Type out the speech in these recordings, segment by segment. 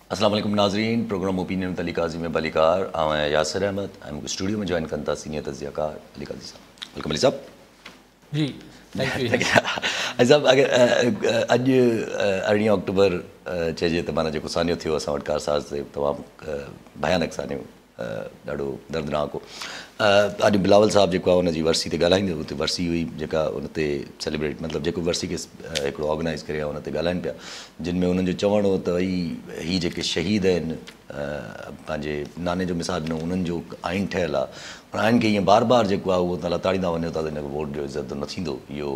अस्सलाम वालेकुम नाज़रीन, प्रोग्राम ओपिनियन विद अली काज़ी में भलीकार। आऊं आहियां यासिर अहमद ऐं मूंखे स्टूडियो में जॉइन कनि था सीनियर तजियाकार अली काज़ी साहब। Welcome Ali sahab. जी, thank you. Ali साहब, अगरि अॼु 18 अक्टूबर चइजे त माना जेको सानियो थियो असां वटि कारसाज़ ते, तमामु भयानक सानियो, ॾाढो दर्दनाक हो। अॼु बिलावल साहब जेको आहे हुनजी वरसी ते ॻाल्हाईंदो, हुते वरसी हुई जेका उन ते सेलिब्रेट, मतिलबु जेको वरसी खे हिकिड़ो ऑर्गेनाइज़ करे उन ते ॻाल्हाइनि पिया, जिन में हुननि जो चवणु हो त भई ही जेके शहीद आहिनि, पंहिंजे नाने जो मिसाल ॾिनो, उन्हनि जो आइन ठहियलु आहे, उन आइन खे ईअं बार बार जेको आहे उहो तव्हां लताड़ींदा वञो था त हिन वोट जो इज़त न थींदो, इहो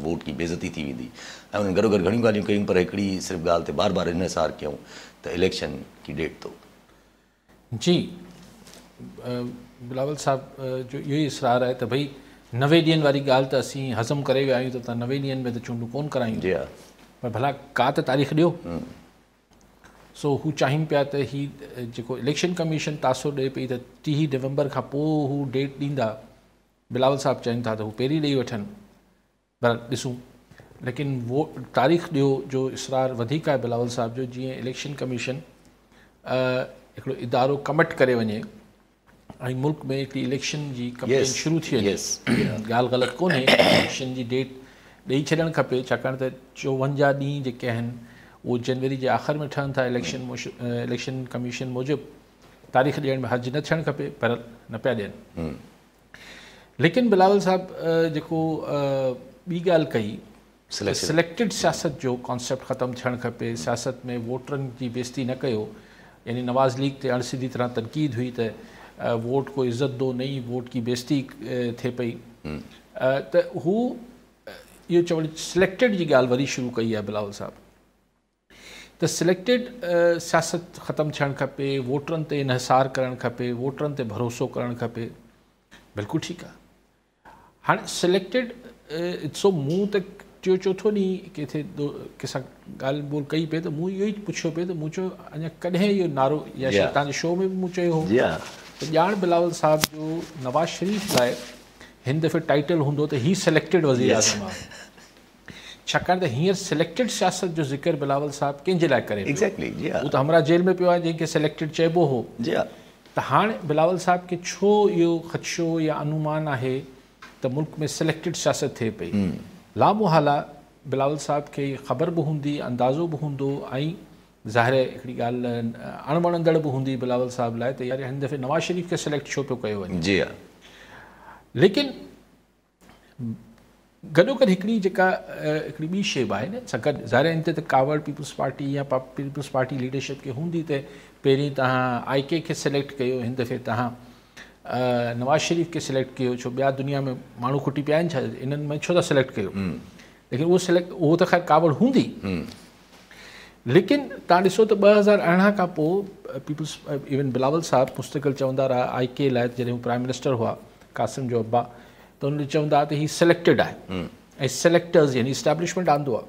वोट की बेइज़ती थी वेंदी। ऐं हुननि गॾोगॾु घणियूं ॻाल्हियूं कयूं, पर हिकिड़ी सिर्फ़ु ॻाल्हि ते बार बार इन्हिसार कयूं त इलेक्शन की डेट तो। जी, बिलावल साहब जो इहो ई इसरार आहे त भई 90 ॾींहनि वारी ॻाल्हि त असीं हज़म करे विया आहियूं त तव्हां 90 ॾींहनि में त चूंडूं कोन करायूं। जी हा। पर भला का त तारीख़ ॾियो। सो हू चाहिनि पिया त ही जेको इलेक्शन कमीशन तासो ॾिए पई त 30 नवंबर खां पोइ हू डेट ॾींदा, बिलावल साहब चवनि था त हू पहिरीं ॾेई वठनि, पर ॾिसूं। लेकिन वो तारीख़ ॾियो जो इसरार वधीक आहे बिलावल साहब जो, जीअं इलेक्शन कमीशन हिकिड़ो इदारो कमिट करे वञे ऐं मुल्क में हिकिड़ी इलेक्शन जी कंपेन शुरू थी वञे। ॻाल्हि ग़लति कोन्हे, इलेक्शन जी डेट ॾेई छॾणु खपे, छाकाणि त 54 ॾींहं जेके आहिनि उहो जनवरी जे आख़िर में ठहनि था। इलेक्शन कमीशन मूजिबि तारीख़ ॾियण में हर्ज न थियणु खपे, पर न पिया ॾियनि। लेकिन बिलावल साहब जेको ॿी ॻाल्हि कई, सिलेक्टेड सियासत जो कॉन्सेप्ट ख़तमु थियणु खपे, सियासत में वोटरनि जी बेइज़ती न कयो। यानी नवाज़ लीग ते अणसिधी तरह तनक़ीद हुई त वोट को इज़त दो नहीं, वोट की बेइज़ती थिए पई। त हू इहो चवण सिलेक्टेड जी ॻाल्हि वरी शुरू कई आहे बिलावल साहब, त सिलेक्टेड सियासत ख़तमु थियणु खपे, वोटरनि ते इन्हिसार करणु खपे, वोटरनि ते भरोसो करणु खपे। बिल्कुलु ठीकु आहे। हाणे सिलेक्टेड सो मूं त टियों चोथों ॾींहुं किथे कंहिंसां ॻाल्हि ॿोल कई पई त मूं इहो ई पुछियो पई त मूं चयो अञा कॾहिं इहो नारो या तव्हांजे शो में बि मूं चयो हो त ॼाण बिलावल साहब जो नवाज़ शरीफ़ लाइ हिन दफ़े टाइटल हूंदो त ही सिलेक्टेड वज़ीर आज़म आहे, छाकाणि त हींअर सिलेक्टेड सियासत जो ज़िक्र बिलावल साहब कंहिंजे लाइ करे? एग्जैक्टली, उहो त हमरा जेल में पियो आहे जंहिंखे सिलेक्टेड चइबो हो। त हाणे बिलावल साहब खे छो इहो ख़दशो या अनुमान आहे त मुल्क में सिलेक्टेड सियासत थिए पई? लामुहाला बिलावल साहब खे ख़बर बि हूंदी, अंदाज़ो बि हूंदो ऐं ज़ाहिर आहे हिकिड़ी ॻाल्हि अणवणंदड़ बि हूंदी बिलावल साहब लाइ त यार हिन दफ़े नवाज़ शरीफ़ खे सिलेक्ट छो पियो कयो वञे। जी हा। लेकिन गॾोगॾु हिकिड़ी जेका हिकिड़ी ॿी शइ बि आहे न, सां गॾु ज़ाहिर आहे इन ते त कावड़ पीपल्स पार्टी या पीपल्स पार्टी लीडरशिप खे हूंदी त पहिरीं तव्हां आई के खे सिलेक्ट कयो, हिन दफ़े तव्हां नवाज़ शरीफ़ खे सिलेक्ट कयो, छो ॿिया दुनिया में माण्हू खुटी पिया आहिनि छा, इन्हनि में छो था सिलेक्ट कयो? लेकिन उहो सिलेक्ट उहो त ख़ैर कावड़ हूंदी। लेकिन तव्हां ॾिसो त 2018 खां पोइ पीपल्स इवन बिलावल साहब मुस्तक़िल चवंदा रहा आई के लाइ, जॾहिं हू प्राइम मिनिस्टर हुआ कासिम जो अब्बा, त हुन चवंदा हुआ त हीउ सिलेक्टेड आहे ऐं सिलेक्टर्स यानी इस्टेब्लिशमेंट आंदो आहे।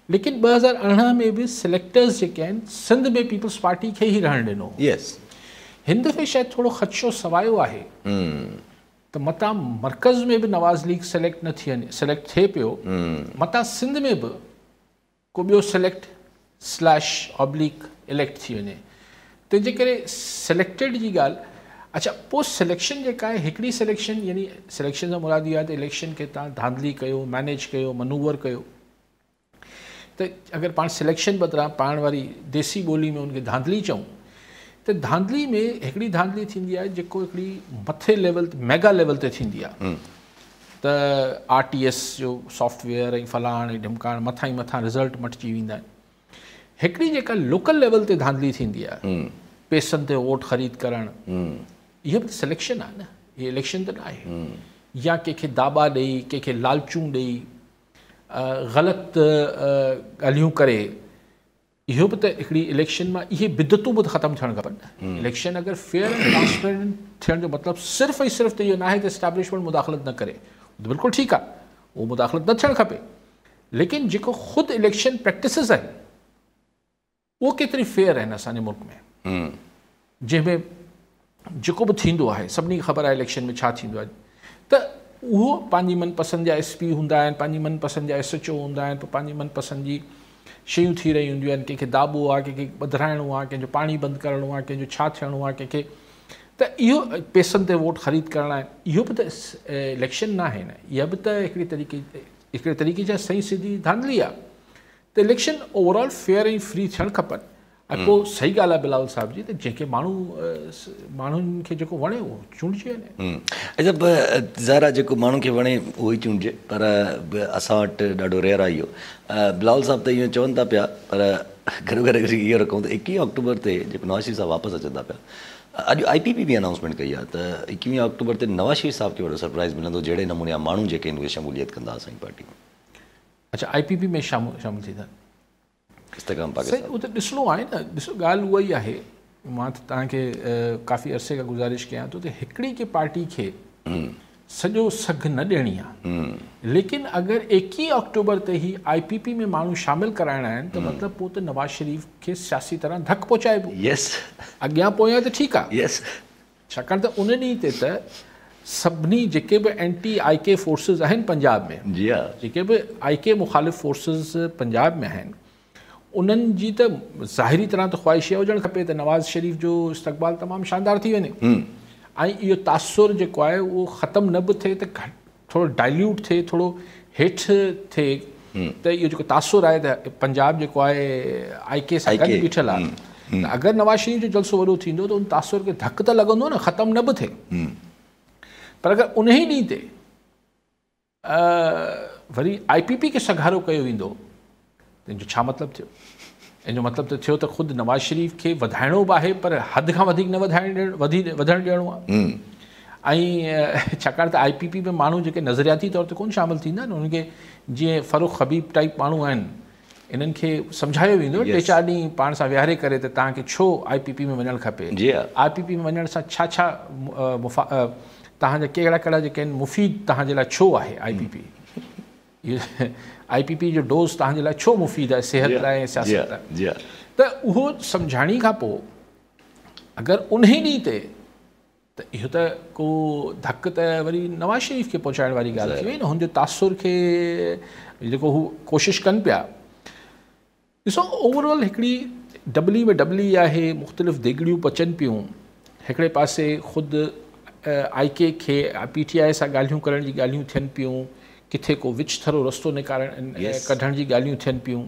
लेकिन 2018 में बि सिलेक्टर्स जेके आहिनि सिंध में पीपल्स पार्टी खे ई रहणु ॾिनो। यस। हिन दफ़े शायदि थोरो ख़दशो सवायो आहे त मतां मर्कज़ में बि नवाज़ लीग सिलेक्ट न थी वञे, सिलेक्ट थिए पियो, मतां सिंध में बि को ॿियो सिलेक्ट स्लैश ऑब्लिक इलेक्ट थी वञे। तंहिंजे करे सिलेक्टेड जी ॻाल्हि। अच्छा, पोइ सिलेक्शन जेका आहे, हिकिड़ी सिलेक्शन यानी सिलेक्शन सां मुराद इहा आहे त इलेक्शन खे तव्हां धांधली कयो, मैनेज कयो, मनूवर कयो। त अगरि पाण सिलेक्शन बदिरां पाण वारी देसी ॿोली में उनखे धांधली चऊं त धांधली में हिकिड़ी धांधली थींदी आहे जेको हिकिड़ी मथे लेवल ते, मेगा लेवल ते थींदी आहे त RTS जो सॉफ्टवेयर ऐं फलाण ऐं ढिमकाण मथां ई मथां रिज़ल्ट मटिजी वेंदा आहिनि। हिकिड़ी जेका लोकल लेवल ते धांधली थींदी आहे, पैसनि ते वोट ख़रीद करणु, इहो बि सिलेक्शन आहे न, इहो इलेक्शन त न आहे। या कंहिंखे दाॿा ॾेई, कंहिंखे लालचूं ॾेई, ग़लति ॻाल्हियूं करे, इहो बि त हिकिड़ी इलेक्शन मां इहे बिदतूं बि त ख़तमु थियणु खपनि न। इलेक्शन अगरि फेयर ऐं ट्रांसपेरेंट थियण जो मतिलबु सिर्फ़ु ऐं सिर्फ़ु त इहो न आहे त इस्टेब्लिशमेंट मुदाख़लत न करे, त बिल्कुलु ठीकु आहे, उहो मुदाख़लत न थियणु खपे। लेकिन जेको ख़ुदि इलेक्शन प्रैक्टिसिस आहिनि उहो केतिरी फेयर आहिनि असांजे मुल्क में, जंहिंमें जेको बि थींदो आहे सभिनी खे ख़बर आहे इलेक्शन में छा थींदो आहे। त उहो पंहिंजी मनपसंद जा एस पी हूंदा आहिनि, पंहिंजी मनपसंद जा एस एच ओ हूंदा आहिनि, पोइ पंहिंजी मनपसंद जी شيون ٿي رهيون هونديون آهن، ڪنهن کي داٻو آهي، ڪنهن کي ٻڌرائڻو آهي، ڪنهن جو پاڻي بند ڪرڻو آهي، ڪنهن جو ڇا ٿيڻو آهي، ڪنهن کي ته اهو پئسن تي ووٽ خريد ڪرڻا آهن. اهو به ته اليڪشن نه آهي نه، اها به ته هڪڙي طريقي جا صحيح سڌي ڌانڌلي آهي. ته election over all fair ۽ free ٿيڻ کپن. ۽ پوء صحيح ڳالهه آهي بلاول صاحب جي ته جنهن کي ماڻهو ماڻهن کي جيڪو وڻي اهو چونڊجي وڃي. اڇا ظاهر آهي جيڪو ماڻهن کي وڻي اهو ئي چونڊجي، پر اسان وٽ ڏاڍو ريئر آهي اهو. بلاول صاحب ته اهو چون ٿا پيا، پر گهڻو ڪري اهو رکون ته 21 آڪٽوبر تي جيڪو نواز شريف صاحب واپس اچن ٿا پيا، اڄ آء پي پي به انائونسمينٽ ڪئي آهي ته 21 آڪٽوبر تي نواز شريف صاحب کي وڏو سرپرائز ملندو، جهڙي نموني جا ماڻهو جيڪي آهن اهي شموليت ڪندا اسان جي پارٽي ۾. اڇا آء پي پي ۾ شامل ٿيندا. استحڪام پاڪستان. سائين اهو ته ڏسڻو آهي نه، ڏسو ڳالهه اها ئي آهي، مان ته توهان کي ڪافي عرصي کان گذارش ڪيان ٿو ته هڪڙي ڪي پارٽي کي سڄو سگهه نه ڏيڻي آهي، ليڪن اگر 21 آڪٽوبر تي هي آء پي پي ۾ ماڻهو شامل ڪرائڻا آهن ته مطلب پوء ته نواز شريف کي سياسي طرح ڌڪ پهچائبو. اڳيان پويان ته ٺيڪ آهي. ڇاڪاڻ ته ان ڏينهن تي ته سڀني جيڪي به اينٽي آء ڪي فورسز آهن پنجاب ۾، جيڪي به آء ڪي مخالف فورسز پنجاب ۾ آهن، انهن جي ته ظاهري طرح ته خواهش اها هجڻ کپي ته نواز شريف جو استقبال تمام شاندار ٿي وڃي ۽ اهو تاثر جيڪو آهي اهو ختم نه به ٿئي ته ٿورو ڊائليوٽ ٿئي، ٿورو هيٺ ٿئي ته اهو جيڪو تاثر آهي ته پنجاب جيڪو آهي آء ڪي سان گڏ بيٺل آهي، ته اگر نواز شريف جو جلسو وڏو ٿيندو ته ان تاثر کي ڌڪ ته لڳندو نه، ختم نه به ٿئي. پر اگر انهي ڏينهن تي وري آء پي پي کي سگهارو ڪيو ويندو ته ان جو ڇا مطلب ٿيو؟ ان جو مطلب ته ٿيو ته خود نواز شريف کي وڌائڻو به آهي پر حد کان وڌيڪ نه وڌڻ ڏيڻو آهي. ۽ ڇاڪاڻ ته آء پي پي ۾ ماڻهو جيڪي نظرياتي طور تي ڪونه شامل ٿيندا آهن، انهن کي جيئن فرخ حبيب ٽائيپ ماڻهو آهن، انهن کي سمجهايو ويندو ٽي چار ڏينهن پاڻ سان ويهاري ڪري ته توهان کي ڇو آء پي پي ۾ وڃڻ کپي، آء پي پي ۾ وڃڻ سان ڇا ڇا توهان جا ڪهڙا ڪهڙا جيڪي آهن مفيد توهان جي لاء ڇو آهي آء پي پي، آء پي پي جو ڊوز توهان جي لاء ڇو مفيد آهي صحت لاء ۽ سياست لاء. ته اهو سمجهاڻي کان پوء اگر انهي ڏينهن تي ته اهو ته ڪو ڌڪ ته وري نواز شريف کي پهچائڻ واري ڳالهه ٿي وئي نه، هن جو تاثر کي جيڪو هو ڪوشش ڪن پيا. ڏسو اوور آل هڪڙي ڊبلي ۾ ڊبلي آهي، مختلف ديڳڙيون پچن پيون، هڪڙي پاسي خود آء ڪي کي پي ٽي آء سان ڳالهيون ڪرڻ جي ڳالهيون ٿين پيون، ڪٿي ڪو وچ ٿرو رستو نڪارڻ ڪڍڻ جي ڳالهيون ٿين پيون،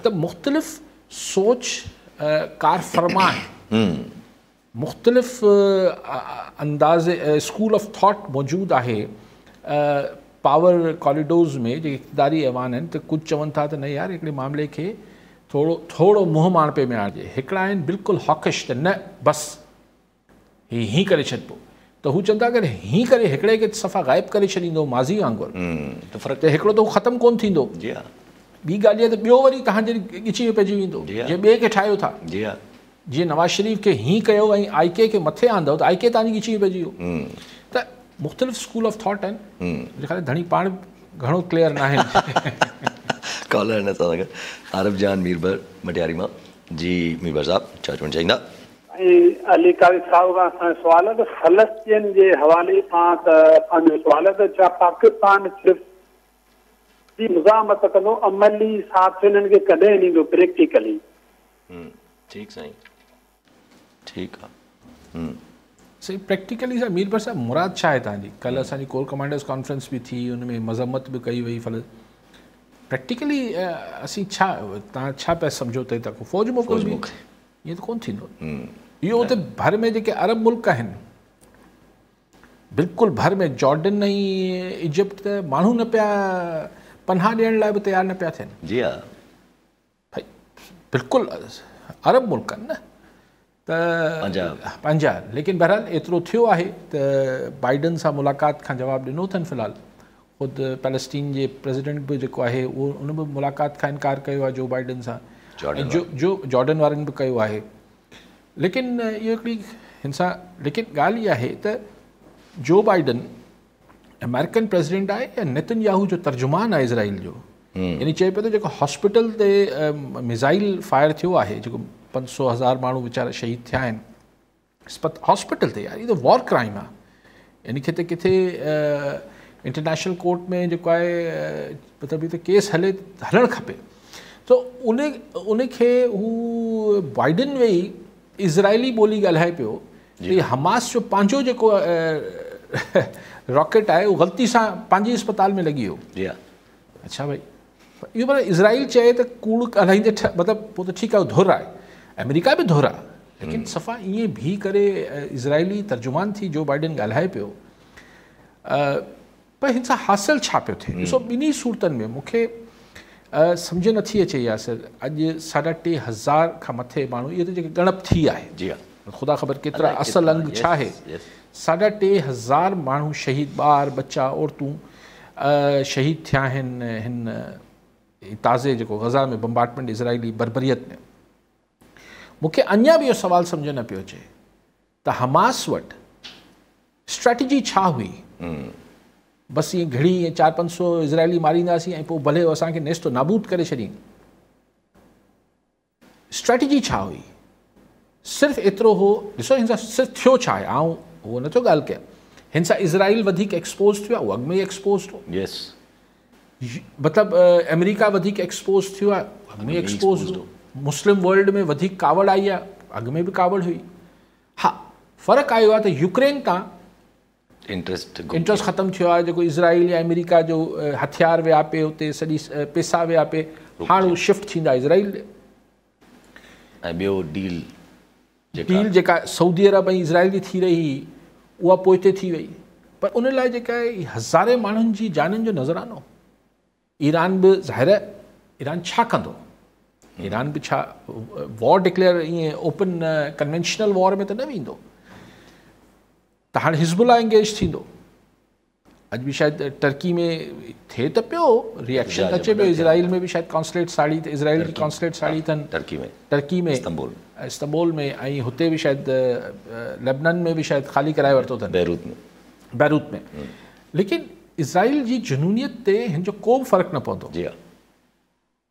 ته مختلف سوچ ڪارفرما آهي، مختلف انداز اسڪول آف ٿاٽ موجود آهي پاور ڪاريڊورز ۾ جيڪي اقتداري ايوان آهن، ته ڪجهه چون ٿا ته نه يار هڪڙي معاملي کي ٿورو ٿورو منهن ماڻپي ۾ آڻجي، هڪڙا آهن بلڪل هاڪش ته نه بس هي هين ڪري ڇڏبو، ته هو چون ٿا اگر هين ڪري هڪڙي کي صفا غائب ڪري ڇڏيندو ماضي وانگر ته هڪڙو ته هو ختم ڪونه ٿيندو، ٻي ڳالهه اها ته ٻيو وري توهان جي ڳچي ۾ پئجي ويندو جنهن ٻئي کي ٺاهيو ٿا. جيئن نواز شريف کي هين ڪيو ۽ آء ڪي کي مٿي آندو ته آء ڪي توهان جي ڳچي ۾ پئجي ويو. ته مختلف اسڪول آف ٿاٽ آهن. منهنجي خيال ۾ ڌڻي پاڻ گهڻو ڪليئر ناهن. ڪالر آهن اسان سان گڏ عارف جان ميربر مٽياري مان. جي ميربر صاحب ڇا چوڻ چاهيندا؟ سائين علي قاري صاحب کان اسان جو سوال آهي ته فلسطين جي حوالي سان ته اسان جو سوال آهي ته ڇا پاڪستان صرف جي مزاحمت ڪندو عملي ساٿ انهن کي ڪڏهن ڏيندو پريڪٽيڪلي؟ ٺيڪ سائين ٺيڪ آ. سائين پريڪٽيڪلي سان ميربر صاحب مراد ڇا آهي توهان جي؟ ڪلهه اسان جي ڪور ڪمانڊرز ڪانفرنس به ٿي ان ۾ مذمت به ڪئي وئي فل پريڪٽيڪلي اسين ڇا توهان ڇا پيا سمجهو ته هتان ڪو فوج موڪلبي؟ ائين ته ڪونه ٿيندو. اهو اتي ڀر ۾ جيڪي عرب ملڪ آهن بلڪل ڀر ۾ جارڊن ۽ ايجپٽ ته ماڻهو نه پيا پناهه ڏيڻ لاء به تيار نه پيا ٿين. جي ها ڀائي بلڪل عرب ملڪ آهن نه ته پنهنجا، ليڪن بهرحال ايترو ٿيو آهي ته بائيڊن سان ملاقات کان جواب ڏنو اٿن في الحال خود پيلسٽين جي پريزيڊنٽ به جيڪو آهي اهو ان به ملاقات کان انڪار ڪيو آهي جو بائيڊن سان ۽ جو جارڊن وارن به ڪيو آهي، ليڪن اهو هڪڙي هن سان ليڪن ڳالهه اها آهي ته جو بائيڊن آمريڪن پريزيڊنٽ آهي يا نتن ياهو جو ترجمان آهي اسرائيل جو، يعني چئي پيو ته جيڪو هاسپيٽل تي ميزائل فائر ٿيو آهي جيڪو 500 هزار ماڻهو ويچارا شهيد ٿيا آهن هاسپيٽل تي، يار هي ته وار ڪرائم آهي، يعني کي ته ڪٿي انٽرنيشنل ڪورٽ ۾ جيڪو آهي مطلب هي ته ڪيس هلي هلڻ کپي. सो उन उनखे हू बाइडन वेही इज़राइली ॿोली ॻाल्हाए पियो त हमास जो पंहिंजो जेको रॉकेट आहे उहो ग़लती सां पंहिंजी अस्पताल में लॻी वियो। जी हा। अच्छा भाई, इहो माना इज़राइल चए त कूड़ ॻाल्हाईंदे, मतिलबु पोइ त ठीकु आहे, धुर आहे, अमेरिका बि धुर आहे, लेकिन सफ़ा ईअं बि करे इज़राइली तर्जुमान थी जो बाइडन ॻाल्हाए पियो, पर हिन सां हासिल छा पियो थिए? ॾिसो, ॿिन्ही सूरतनि में मूंखे सम्झ नथी अचे यासिर, अॼु 3500 खां मथे माण्हू, इहे त जेके ॻणप थी आहे, जी हा, ख़ुदा ख़बर केतिरा असल अंग छा आहे, 3500 माण्हू शहीद, ॿार बच्चा औरतूं शहीद थिया आहिनि हिन ताज़े जेको गज़ा में बम्बार्टमेंट इज़राइली बर्बरियत में। मूंखे अञा बि इहो सवालु सम्झ न पियो अचे त हमास वटि स्ट्रेटजी छा हुई? बसि ईअं घड़ी ईअं 400-500 इज़राइली मारींदासीं ऐं पोइ भले असांखे नेस्तो नाबूद करे छॾीनि। स्ट्रेटजी छा हुई? सिर्फ़ु एतिरो हो, ॾिसो हिन सां सिर्फ़ु थियो छा आहे, आउं उहो नथो ॻाल्हि कयां, हिन सां इज़राइल वधीक एक्सपोज़ थियो आहे, उहो अॻु में ई एक्सपोज़ हो। यस। मतिलबु अमेरिका वधीक एक्सपोज़ थियो आहे, अॻु में एक्सपोज़ हो। मुस्लिम वर्ल्ड में वधीक कावड़ आई आहे, अॻु में बि कावड़ हुई। हा, फ़र्क़ु आयो आहे त यूक्रेन तां इंट्रस्ट ख़तमु थियो आहे, जेको इज़राइल या अमेरिका जो हथियार विया पे हुते, सॼी पैसा विया पे, हाणे उहो शिफ्ट थींदा इज़राइल ॾे। ऐं ॿियो डील डील जेका सऊदी अरब ऐं इज़राइल जी थी रही हुई उहा पोइते थी वई, पर उन लाइ जेका आहे हज़ारे माण्हुनि जी जाननि जो नज़रानो। ईरान बि ज़ाहिर आहे, ईरान छा कंदो? ईरान बि छा वॉर डिक्लेयर ईअं ओपन कन्वेंशनल वॉर में त न वेंदो, त हाणे हिज़बुल्ला एंगेज थींदो। अॼु बि शायदि टर्की में थिए त पियो, रिएक्शन त अचे पियो, इज़राइल में बि शायदि कॉन्सुलेट साड़ी, इज़राइल जी कॉन्सुलेट साड़ी अथनि टर्की में, इस्तंबुल में, ऐं हुते बि शायदि लेबनान में बि शायदि ख़ाली कराए वरितो अथनि, बैरूत में। लेकिन इज़राइल जी जुनूनियत ते हिन जो को बि फ़र्क़ु न पवंदो। जी हा।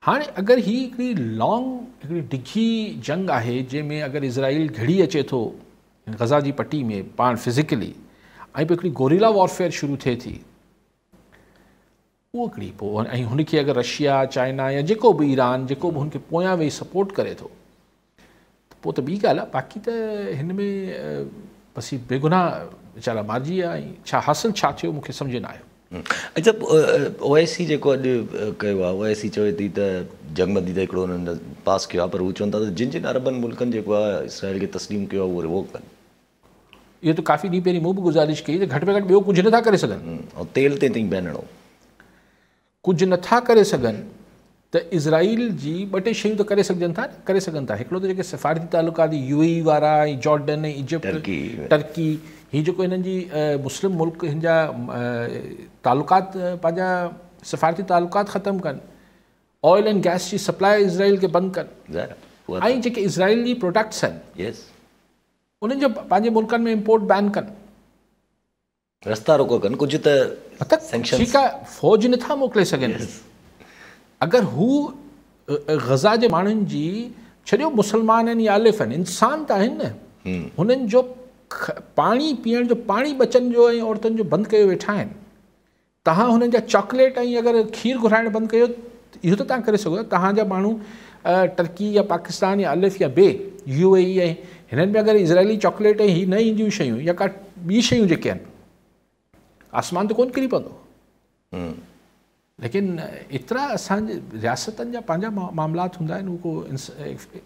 हाणे अगरि हीअ हिकिड़ी लॉन्ग, हिकिड़ी डिघी जंग आहे जंहिंमें अगरि इज़राइल घड़ी अचे थो गज़ा जी पट्टी में पाण फिज़िकली, ऐं पोइ हिकिड़ी गोरिला वॉरफेयर शुरू थिए थी, उहो हिकिड़ी पोइ ऐं हुनखे अगरि रशिया, चाइना या जेको बि ईरान जेको बि हुनखे पोयां वेही सपोर्ट करे थो त पोइ त ॿी ॻाल्हि आहे, बाक़ी त हिन में बसि बेगुनाह वीचारा मारिजी विया ऐं छा हासिल छा थियो मूंखे सम्झ न आयो। अच्छा, ओ आई सी जेको अॼु कयो आहे, ओ आई सी चवे थी त जंगबंदी त हिकिड़ो हुननि पास कयो आहे, पर हू चवनि था त जिन जिन अरबनि मुल्कनि जेको आहे इसराइल खे तस्लीम कयो आहे उहो रिवोक कनि। इहो त काफ़ी ॾींहं पहिरीं मूं बि गुज़ारिश कई त घटि में घटि ॿियो कुझु नथा करे सघनि, ऐं तेल ते ताईं बैन हणो, कुझु नथा करे सघनि त इज़राइल जी ॿ टे शयूं त करे सघजनि था, करे सघनि था। हिकिड़ो त जेके सिफारती तालुकात यू ए वारा ऐं जॉर्डन ऐं इजिप्ट, टर्की, हीअ जेको हिननि जी मुस्लिम मुल्क हिन जा तालुकात पंहिंजा सिफारती तालुकात ख़तमु कनि, ऑयल एंड गैस जी सप्लाई इज़राइल खे बंदि कनि, ऐं जेके इज़राइली प्रोडक्ट्स आहिनि यस उन्हनि जो पंहिंजे मुल्कनि में इम्पोर्ट बैन कनि, रस्ता रोको कनि, कुझु त मतिलबु ठीकु आहे, फ़ौज नथा मोकिले सघनि। अगरि हू गज़ा जे माण्हुनि जी छॾियो, मुसलमान आहिनि या अलिफ आहिनि, इंसान त आहिनि न, हुननि जो पाणी पीअण जो पाणी बच्चनि जो ऐं औरतुनि जो बंदि कयो वेठा आहिनि, तव्हां हुननि जा चॉकलेट ऐं अगरि खीर घुराइणु बंदि कयो, इहो त तव्हां करे सघो था। तव्हांजा माण्हू टर्की या पाकिस्तान या अलिफ या बे यू ए ई ऐं हिननि में अगरि इज़राइली चॉकलेट ऐं हीअ न ईंदियूं शयूं या का ॿी शयूं जेके आहिनि, आसमान ते कोन किरी पवंदो। लेकिन एतिरा असांजे रियासतनि जा पंहिंजा मामलात हूंदा आहिनि, उहो को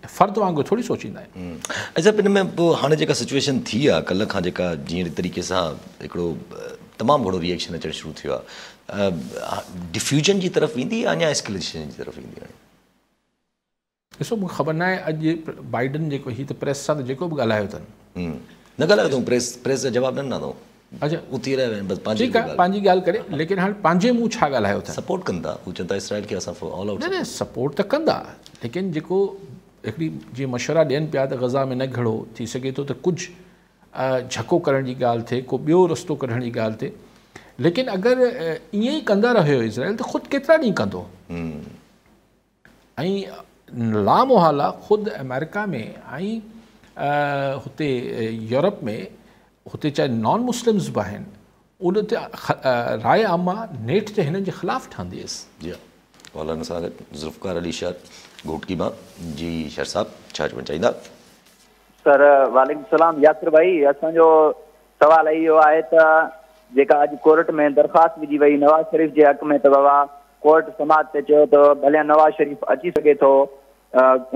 फ़र्द वांगुरु थोरी सोचींदा आहिनि। अच्छा, हिन में पोइ हाणे जेका सिचुएशन थी आहे कल्ह खां, जेका जीअं तरीक़े सां हिकिड़ो तमामु घणो रिएक्शन अचणु शुरू थियो आहे, डिफ्यूजन जी तरफ़ वेंदी या अञा एस्केलेशन जी तरफ़ वेंदी? हाणे ॾिसो, मूंखे ख़बर न आहे अॼु बाइडन जेको हीअ त प्रेस सां त जेको बि ॻाल्हायो अथनि, न ॻाल्हायो अथऊं, प्रेस जा जवाब न ॾिना अथऊं। अच्छा, उथी रहिया आहिनि, बसि पंहिंजी ठीकु आहे, पंहिंजी ॻाल्हि करे, लेकिन हाणे पंहिंजे मुंहुं छा ॻाल्हायो अथनि? सपोर्ट कंदा, हू चवनि था इसराइल खे असां ऑल आउट। न न, सपोर्ट त कंदा, लेकिन जेको हिकिड़ी जीअं मशवरा ॾियनि पिया त गज़ा में न घड़ो, थी सघे थो त कुझु झको करण जी ॻाल्हि थिए, को ॿियो रस्तो कढण जी ॻाल्हि थिए, लेकिन अगरि ईअं ई कंदा रहियो इज़राइल त ख़ुदि केतिरा ॾींहं कंदो? ऐं लामुहाला ख़ुदि अमेरिका में ऐं हुते यूरोप में, हुते चाहे नॉन मुस्लिम्स बि आहिनि, उन ते राय आमा नेठ ते हिननि जे ख़िलाफ़ ठहंदी। जी ڪالر سان گڏ ذوالفقار علي شر گهوٽڪي مان. جي شر صاحب، ڇا چوڻ چاهيندا؟ سر وعليڪم السلام. ياسر ڀائي، اسان جو سوال اهو آهي ته جيڪا اڄ ڪورٽ ۾ درخواست وجهي وئي نواز شريف جي حق ۾ ته بابا ڪورٽ سماعت تي چيو ته ڀلي نواز شريف اچي سگهي ٿو،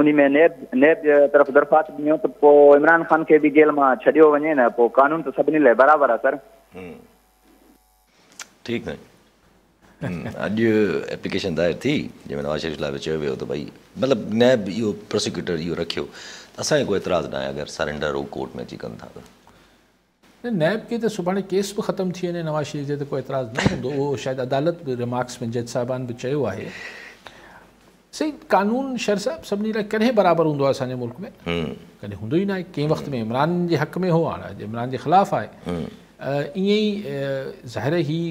ان ۾ نيب جي طرف درخواست ڏني ته پوء عمران خان کي به جيل مان ڇڏيو وڃي نه، پوء قانون ته سڀني لاء برابر آهي سر. ٺيڪ آهي. اڄ ايپليڪيشن دائر ٿي جنهن ۾ نواز شريف لاء به چيو ويو ته ڀئي مطلب نيب اهو پروسيڪيوٽر اهو رکيو ته اسان کي ڪو اعتراض نه آهي اگر سرينڊر هو ڪورٽ ۾ اچي ڪن ٿا ته. نه، نيب کي ته سڀاڻي ڪيس به ختم ٿي وڃي نواز شريف جي ته ڪو اعتراض نه هوندو. اهو شايد عدالت به ريمارڪس ۾ جج صاحبان به چيو آهي. سائين قانون شر صاحب سڀني لاء ڪڏهن برابر هوندو آهي اسان جي ملڪ ۾؟ ڪڏهن هوندو ئي ناهي. ڪنهن وقت ۾ عمران جي حق ۾ هو، هاڻي اڄ عمران جي خلاف آهي. ائين ئي ظاهر هي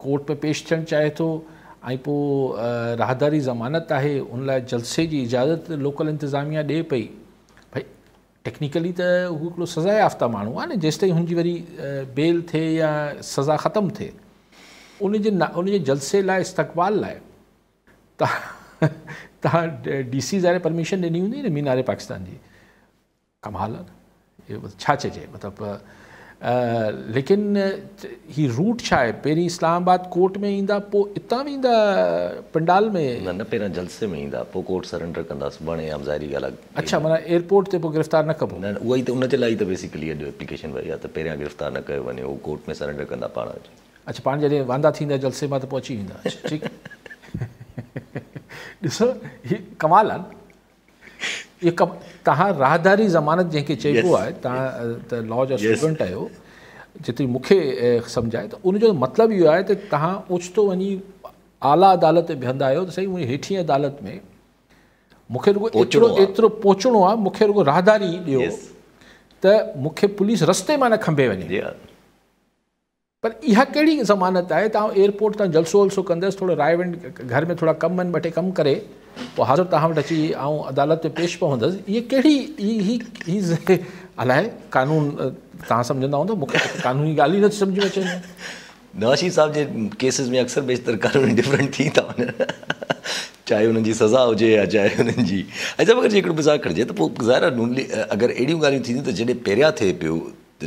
ڪورٽ ۾ پيش ٿيڻ چاهي ٿو ۽ پوء راهداري ضمانت آهي، ان لاء جلسي جي اجازت لوڪل انتظاميا ڏئي پئي. ڀئي ٽيڪنيڪلي ته هو هڪڙو سزا يافته ماڻهو آهي نه، جيستائين هن جي وري بيل ٿئي يا سزا ختم ٿئي، ان جي جلسي لاء استقبال لاء توهان ڊي سي ظاهر پرميشن ڏني هوندي نه مينار پاڪستان جي. ڪمال آهي نه، اهو ڇا چئجي مطلب. ليڪن هي روٽ ڇا آهي؟ پهرين اسلام آباد ڪورٽ ۾ ايندا، پوءِ اتان ويندا پنڊال ۾؟ نه نه، پهريان جلسي ۾ ايندا، پوءِ ڪورٽ سرينڊر ڪندا سڀاڻي. عام ظاهري ڳالهه آهي. اڇا، معنيٰ ايئرپورٽ تي پوءِ گرفتار نه ڪبو؟ نه نه، اها ئي ته ان جي لاءِ ئي ته بيسيڪلي اڄ ايپليڪيشن وئي آهي ته پهريان گرفتار نه ڪيو وڃي، هو ڪورٽ ۾ سرينڊر ڪندا پاڻ اچي. اڇا، پاڻ جڏهن واندا ٿيندا جلسي مان ته پوءِ اچي ويندا. اڇا ٺيڪ. ڏسو هي ڪمال آهي نه. اهو توهان راهداري ضمانت جنهن کي چئبو آهي، توهان ته لا جا اسٽوڊنٽ آهيو، جيتري مون کي سمجهه آهي ته ان جو مطلب اهو آهي ته توهان اوچتو وڃي اعليٰ عدالت تي بيهندا آهيو ته سائين منهنجي هيٺين عدالت ۾ مون کي رڳو ايترو ايترو پهچڻو آهي، مون کي رڳو راهداري ڏيو ته مون کي پوليس رستي مان نه کنڀي وڃي. پر اها ڪهڙي ضمانت آهي ته آئون ايئرپورٽ تان جلسو ولسو ڪندس، ٿورو رائي ونڊ گهر ۾ ٿورا ڪم آهن، ٻه ٽي ڪم ڪري پوءِ حاضر توهان وٽ اچي آئون عدالت ۾ پيش پوندس. اها ڪهڙي هي الائي قانون توهان سمجهندا هوندؤ، مون کي قانوني ڳالهه ئي نٿي سمجهه ۾ اچي. نواز شريف صاحب جي ڪيسز ۾ اڪثر بيشتر قانون ڊفرنٽ ٿي ٿا وڃن، چاهي انهن جي سزا هجي يا چاهي انهن جي. اڇا، مگر جي هڪڙو مذاق کڻجي ته پوءِ ظاهر آهي اگر اهڙيون ڳالهيون ٿينديون ته جڏهن پهريان ٿئي پيو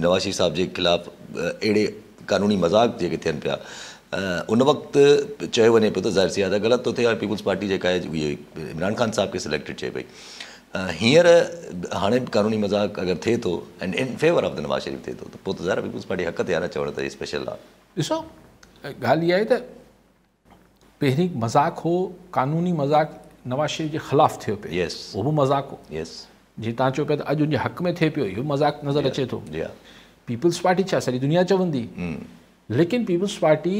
نواز شريف صاحب جي خلاف اهڙي قانوني مذاق جيڪي ٿين پيا، ان وقت چيو وڃي پيو ته ظاهر سي آهي ته غلط ٿو ٿئي ۽ پيپلز پارٽي جيڪا آهي اهي عمران خان صاحب کي سليڪٽيڊ چئي پئي. هينئر هاڻي به قانوني مذاق اگر ٿئي ٿو and in favour of the Nawaz Sharif ٿئي ٿو ته پوءِ ته ظاهر پيپلز پارٽي حق تي آهي نه چوڻ ته اسپيشل آهي. ڏسو ڳالهه اها آهي ته پهرين مذاق هو قانوني مذاق نواز شريف جي خلاف ٿيو پيو، اهو به مذاق هو. جيئن توهان چئو پيا ته اڄ ان جي حق ۾ ٿئي پيو، اهو مذاق نظر اچي ٿو. پيپلز پارٽي ڇا سڄي دنيا چوندي، ليڪن پيپلز پارٽي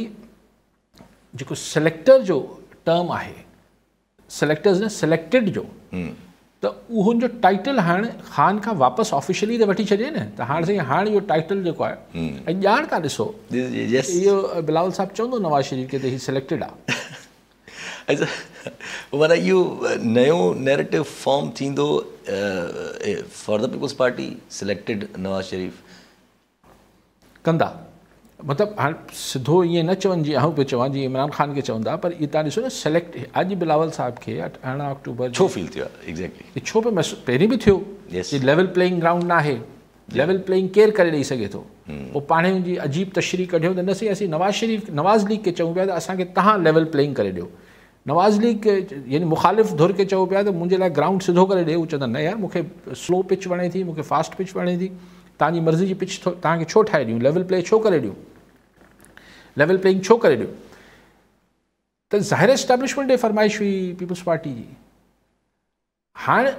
جيڪو سليڪٽر جو ٽرم آهي، سليڪٽرز نه سليڪٽيڊ جو، ته اهو جو ٽائيٽل هاڻي خان کان واپس آفيشلي ته وٺي ڇڏي نه، ته هاڻي سائين هاڻي اهو ٽائيٽل جيڪو آهي ۽ ڄاڻ ٿا ڏسو اهو بلاول صاحب چوندو نواز شريف کي ته هي سليڪٽيڊ آهي. معنيٰ اهو نيو نيريٽو فارم ٿيندو for the Peoples Party, selected Nawaz Sharif ڪندا. مطلب هاڻي سڌو ائين نه چون جيئن آئون پيو چوان، جيئن عمران خان کي چوندا، پر اهو توهان ڏسو نه سليڪٽ اڄ بلاول صاحب کي 18 آڪٽوبر ڇو فيل ٿيو آهي؟ ايگزيڪٽلي ڇو پيو محسوس پهرين به ٿيو ليول پليئنگ گرائونڊ نه آهي. ليول پليئنگ ڪير ڪري ڏيئي سگهي ٿو؟ پوءِ پاڻ هن جي عجيب تشريح ڪڍيو ته نه سائين اسين نواز شريف نواز ليگ کي چئون پيا ته اسان کي توهان ليول پليئنگ ڪري ڏيو. نواز ليگ يعني مخالف ڌر کي چئو پيا ته منهنجي لاءِ گرائونڊ سڌو ڪري ڏي. هو چوندا نه يار مون کي سلو پچ وڻي ٿي، مون کي فاسٽ پچ وڻي ٿي، توهان جي مرضي جي پچ توهان کي ڇو ٺاهي ڏيون، ليول پلي ڇو ڪري ڏيون، ليول پليئنگ ڇو ڪري ڏيون. ته ظاهر اسٽيبلشمينٽ جي فرمائش هئي پيپلز پارٽي جي. هاڻي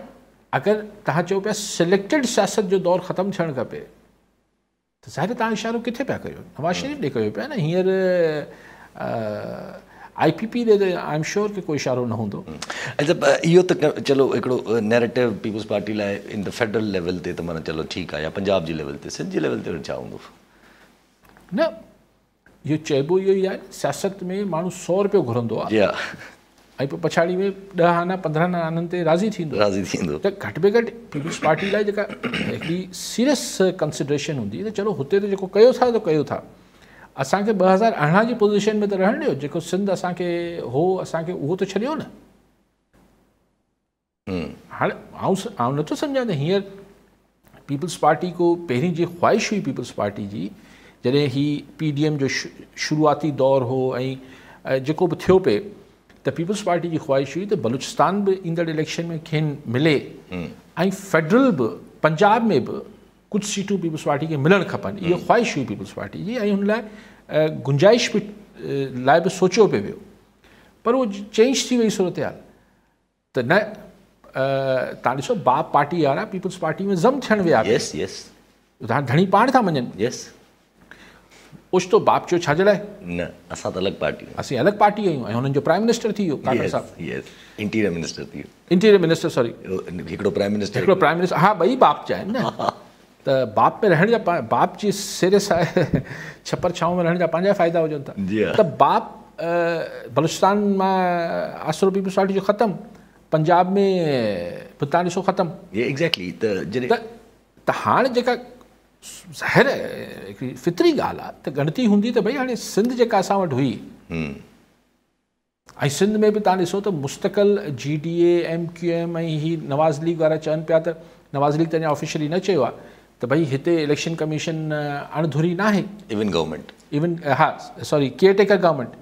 اگر توهان چئو پيا سليڪٽيڊ سياست جو دور ختم ٿيڻ کپي ته ظاهر توهان اشارو ڪٿي پيا ڪيو؟ نواز شريف ڏي ڪيو پيا نه. هينئر I P P ڏي ته I am sure ڪه ڪوئي اشارو نه هوندو. اڇا، اهو ته چلو هڪڙو نيريٽو پيپلز پارٽي لاءِ ان the federal level تي ته معنيٰ چلو ٺيڪ آهي، يا پنجاب جي ليول تي، سنڌ جي ليول تي وري ڇا هوندو؟ نه اهو چئبو اهو ئي آهي سياست ۾ ماڻهو 100 رپيو گهرندو آهي ۽ پوءِ پڇاڙي ۾ 10 آنا 15 آنن تي راضي ٿيندو. راضي ٿيندو. ته گهٽ ۾ گهٽ پيپلز پارٽي لاءِ جيڪا هڪڙي سيريس ڪنسڊريشن هوندي ته چلو هتي ته جيڪو ڪيو ٿا ته ڪيو ٿا. असांखे 2018 जी पोज़ीशन में त रहण ॾियो, जेको सिंध असांखे हो असांखे उहो त छॾियो न। हाणे आउं नथो सम्झां त हींअर पीपल्स पार्टी को पहिरीं जी ख़्वाहिश हुई पीपल्स पार्टी जी, जॾहिं ही पीडीएम जो शुरुआती दौर हो ऐं जेको बि थियो पए, त पीपल्स पार्टी जी ख़्वाहिश हुई त बलूचिस्तान बि ईंदड़ इलेक्शन में खेनि मिले ऐं फेडरल बि पंजाब में बि कुझु सीटूं पीपल्स पार्टी खे मिलणु खपनि। इहो ख़्वाहिश हुई पीपल्स पार्टी जी ऐं हुन लाइ गुंजाइश बि लाइ बि सोचियो पियो वियो, पर उहो चेंज थी वई सूरत हाल। त न तव्हां ॾिसो बाप पार्टी वारा पीपल्स पार्टी में ज़म थियणु विया। यस यस, तव्हां धणी पाण था मञनि। यस, ओचितो बाप चयो छा जे लाइ न, असां त अलॻि पार्टी, असीं अलॻि पार्टी आहियूं। ऐं हुननि जो प्राइम मिनिस्टर थी वियो काकड़ साहिबु। यस, इंटीरियर मिनिस्टर थी वियो। इंटीरियर मिनिस्टर, सॉरी, हिकिड़ो प्राइम मिनिस्टर, हिकिड़ो प्राइम मिनिस्टर। हा, ॿई बाप जा आहिनि न, त बाप में रहण जा बाप जी सिर सां छपर छांव में रहण जा पंहिंजा फ़ाइदा हुजनि था। त बाप बलूचिस्तान मां आसरो पीपल्स पार्टी जो ख़तमु, पंजाब में बि तव्हां ॾिसो ख़तमु। एग्ज़ैक्टली। त हाणे जेका ज़ाहिर हिकिड़ी फितरी ॻाल्हि आहे त ॻणती हूंदी त भई हाणे सिंध जेका असां वटि हुई ऐं सिंध में बि तव्हां ॾिसो त मुस्तक़िल G D A, M Q M ऐं ही नवाज़ लीग वारा चवनि पिया त नवाज़ लीग त अञा ऑफिशियली न चयो आहे त भई हिते इलेक्शन कमीशन अणधुरी न आहे, इवन गवर्नमेंट, इवन हा सॉरी केयर टेकर गवर्नमेंट,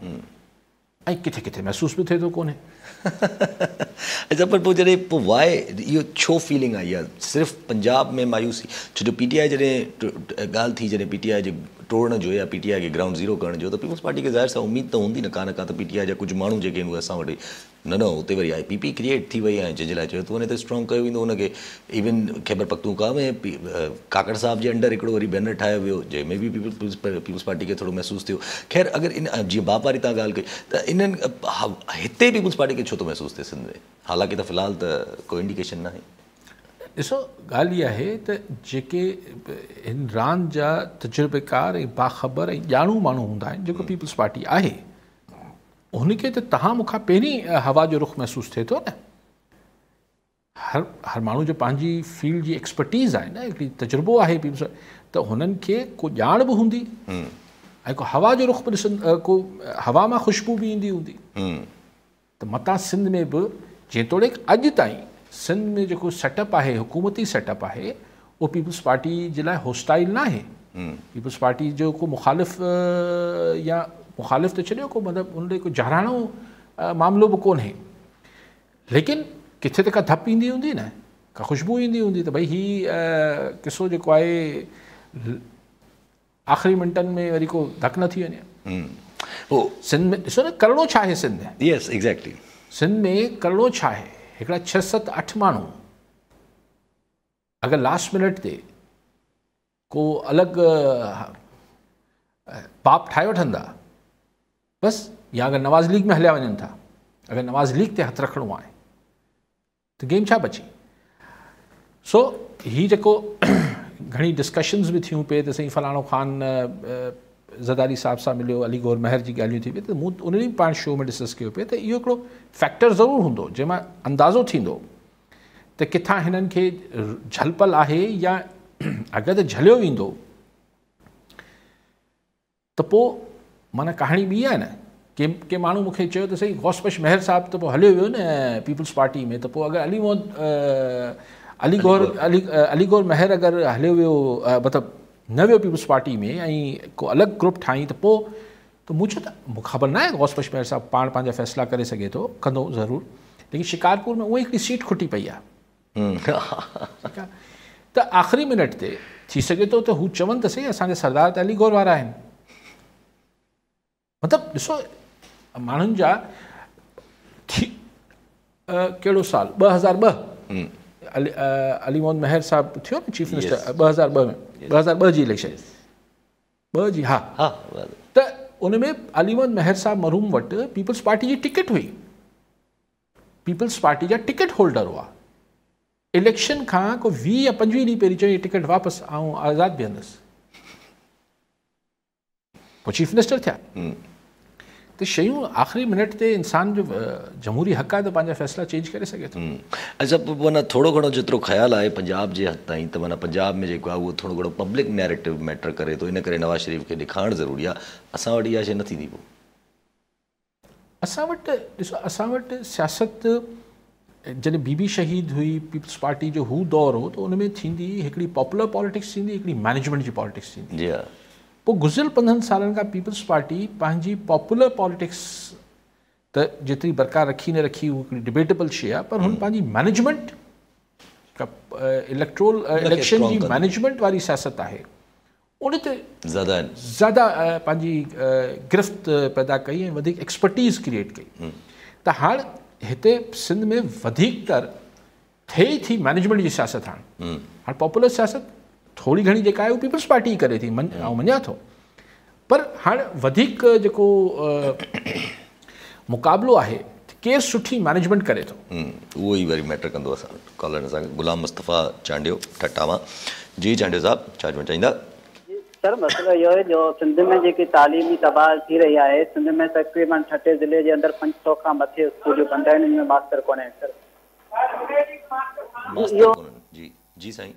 ऐं किथे किथे महसूसु बि थिए थो कोन्हे। अच्छा, पर पोइ जॾहिं पोइ वाए इहो छो फीलिंग आई आहे सिर्फ़ु पंजाब में मायूसी? छो जो पीटीआई जॾहिं ॻाल्हि थी, जॾहिं पीटीआई जे टोड़ण जो या पीटीआई खे ग्राउंड ज़ीरो करण जो, त पीपल्स पार्टी खे ज़ाहिर सां उमेद त हूंदी न का न का त पीटीआई जा कुझु माण्हू जेके आहिनि उहे असां वटि न न उते वरी I P P create थी वई आहे, जंहिंजे लाइ चयो थो वञे त स्ट्रॉन्ग कयो वेंदो हुनखे। इवन ख़ैबर पख्तूनख्वा में काकड़ साहिब जे अंडर हिकिड़ो वरी बैनर ठाहियो वियो, जंहिंमें बि पीपल्स पार्टी खे थोरो महसूसु थियो। ख़ैर, अगरि इन जीअं बाप वारी तव्हां ॻाल्हि कई त इन्हनि हिते पीपल्स पार्टी खे छो थो महसूसु थिए सिंध में? हालांकि त फ़िलहाल त को इंडिकेशन न आहे। ॾिसो, ॻाल्हि इहा आहे त जेके हिन रांदि जा तजुर्बेकार ऐं बाख़बर ऐं ॼाणू माण्हू हूंदा आहिनि, जेको पीपल्स पार्टी आहे, हुनखे त तव्हां मूंखां पहिरीं हवा जो रुख़ महसूसु थिए थो न। हर हर माण्हू जो पंहिंजी फील्ड जी एक्सपर्टीज़ आहे न, हिकिड़ी तजुर्बो आहे पीपल्स, त हुननि खे को ॼाण बि हूंदी ऐं को हवा जो रुख़ बि ॾिसनि, को हवा मां ख़ुशबू बि ईंदी हूंदी। त मतां सिंध में बि जेतोणीकि अॼु ताईं सिंध में जेको सेटअप आहे, हुकूमती सेटअप आहे, उहो पीपल्स पार्टी जे लाइ होस्टाइल न आहे। पीपल्स पार्टी जो को मुखालिफ़ या मुखालिफ़ त छॾियो, को मतिलबु हुन ॾे को जाराणो मामिलो बि कोन्हे, लेकिन किथे त का धप ईंदी हूंदी न, का ख़ुशबू ईंदी हूंदी त भई ही किसो जेको आहे आख़िरी मिंटनि में वरी को धक न थी वञे। सिंध में ॾिसो न करिणो छा आहे सिंध में। यस, एग्ज़ैक्टली। सिंध में करिणो छा आहे? हिकिड़ा 6, 7, 8 माण्हू अगरि लास्ट मिनट ते को अलॻि बाप ठाहे वठंदा बसि, या अगरि नवाज़ लीग में हलिया वञनि था, अगरि नवाज़ लीग ते हथु रखिणो आहे त गेम छा बची? सो ही जेको घणी डिस्कशन्स बि थियूं पए त साईं फलाणो ख़ान ज़रदारी साहिब सां मिलियो, अली गौर महर जी ॻाल्हियूं थी पई, त मूं उन ॾींहुं पाण शो में डिस्कस कयो पियो त इहो हिकिड़ो फैक्टर ज़रूरु हूंदो जंहिंमां अंदाज़ो थींदो त किथां हिननि खे झलपल आहे, या अगरि त झलियो वेंदो त पोइ माना कहाणी ॿी आहे न। के के माण्हू मूंखे चयो त सही गौस बख़्श महर साहिबु त पोइ हलियो वियो न पीपल्स पार्टी में, त पोइ अगरि अली गौर महर अगरि हलियो वियो, मतिलबु न वियो पीपल्स पार्टी में ऐं को अलॻि ग्रुप ठाही त पोइ त मूं चयो त मूंखे ख़बर न आहे, गौस बख़्श महर साहिबु पाण पंहिंजा फ़ैसिला करे सघे थो, कंदो ज़रूरु, लेकिन शिकारपुर में उहा हिकिड़ी सीट खुटी पई आहे। ठीकु आहे, त आख़िरी मिनट ते थी सघे थो त हू चवनि त सही असांजा सरदार त अली गौर वारा आहिनि। मतिलबु ॾिसो माण्हुनि जा थी कहिड़ो साल 2002 अली मोहम्मद महर साहिबु थियो न चीफ मिनिस्टर 2002 में, 2002 जी इलेक्शन 2 जी, हा हा, त उन में अली मोहम्मद महर साहिबु मरहूम वटि पीपल्स पार्टी जी टिकट हुई, पीपल्स पार्टी जा टिकट होल्डर हुआ। इलेक्शन खां को 20 या 25 ॾींहं पहिरीं चयो टिकट वापसि, आउं आज़ाद बीहंदुसि, पोइ चीफ मिनिस्टर थिया। त त शयूं आख़िरी मिनट ते इंसान जो जमहूरी हक़ आहे त पंहिंजा फ़ैसिला चेंज करे सघे थो। अच्छा, पोइ माना थोरो घणो जेतिरो ख़्यालु आहे पंजाब जे हद ताईं त माना पंजाब में जेको आहे उहो थोरो घणो पब्लिक नैरेटिव मैटर करे थो, इन करे नवाज़ शरीफ़ खे ॾेखारणु ज़रूरी आहे। असां वटि इहा शइ न थींदी। पोइ असां वटि ॾिसो, असां वटि सियासत जॾहिं बीबी शहीद हुई, पीपल्स पार्टी जो हू दौर हो, त उन में थींदी हिकिड़ी पॉपुलर पॉलिटिक्स थींदी, हिकिड़ी मैनेजमेंट जी पॉलिटिक्स थींदी। जी हा। पोइ गुज़िरियल 15 सालनि खां पीपल्स पार्टी पंहिंजी पॉपुलर पॉलिटिक्स त जेतिरी बरक़रार रखी न रखी उहो हिकिड़ी डिबेटेबल शइ आहे, पर हुन पंहिंजी मैनेजमेंट इलेक्ट्रोल इलेक्शन जी मैनेजमेंट वारी सियासत आहे उन ते ज़्यादा पंहिंजी गिरफ़्त पैदा कई ऐं वधीक एक्सपर्टीज़ क्रिएट कई। त हाणे हिते सिंध में वधीक तर थिए थी मैनेजमेंट जी सियासत। हाणे हाणे पॉपुलर सियासत थोरी घणी जेका आहे उहो पीपल्स पार्टी करे थी, आउं मञा थो, पर हाणे वधीक जेको मुक़ाबिलो आहे केरु सुठी मैनेजमेंट करे थो, उहो ई वरी मैटर कंदो। असां कॉलर सां ग़ुलाम मुस्तफ़ा चांडियो ठट्टा मां। जी चांडियो साहिबु, छा चवणु चाहींदा? सर, मसइलो इहो आहे जो सिंध में जेकी तालीमी तबाह थी रही आहे, सिंध में तक़रीबन ठटे ज़िले जे अंदरि 500 खां मथे स्कूल बंदि आहिनि, उन में मास्तर कोन्हे सर। मास्तर कोन्हनि। जी जी साईं,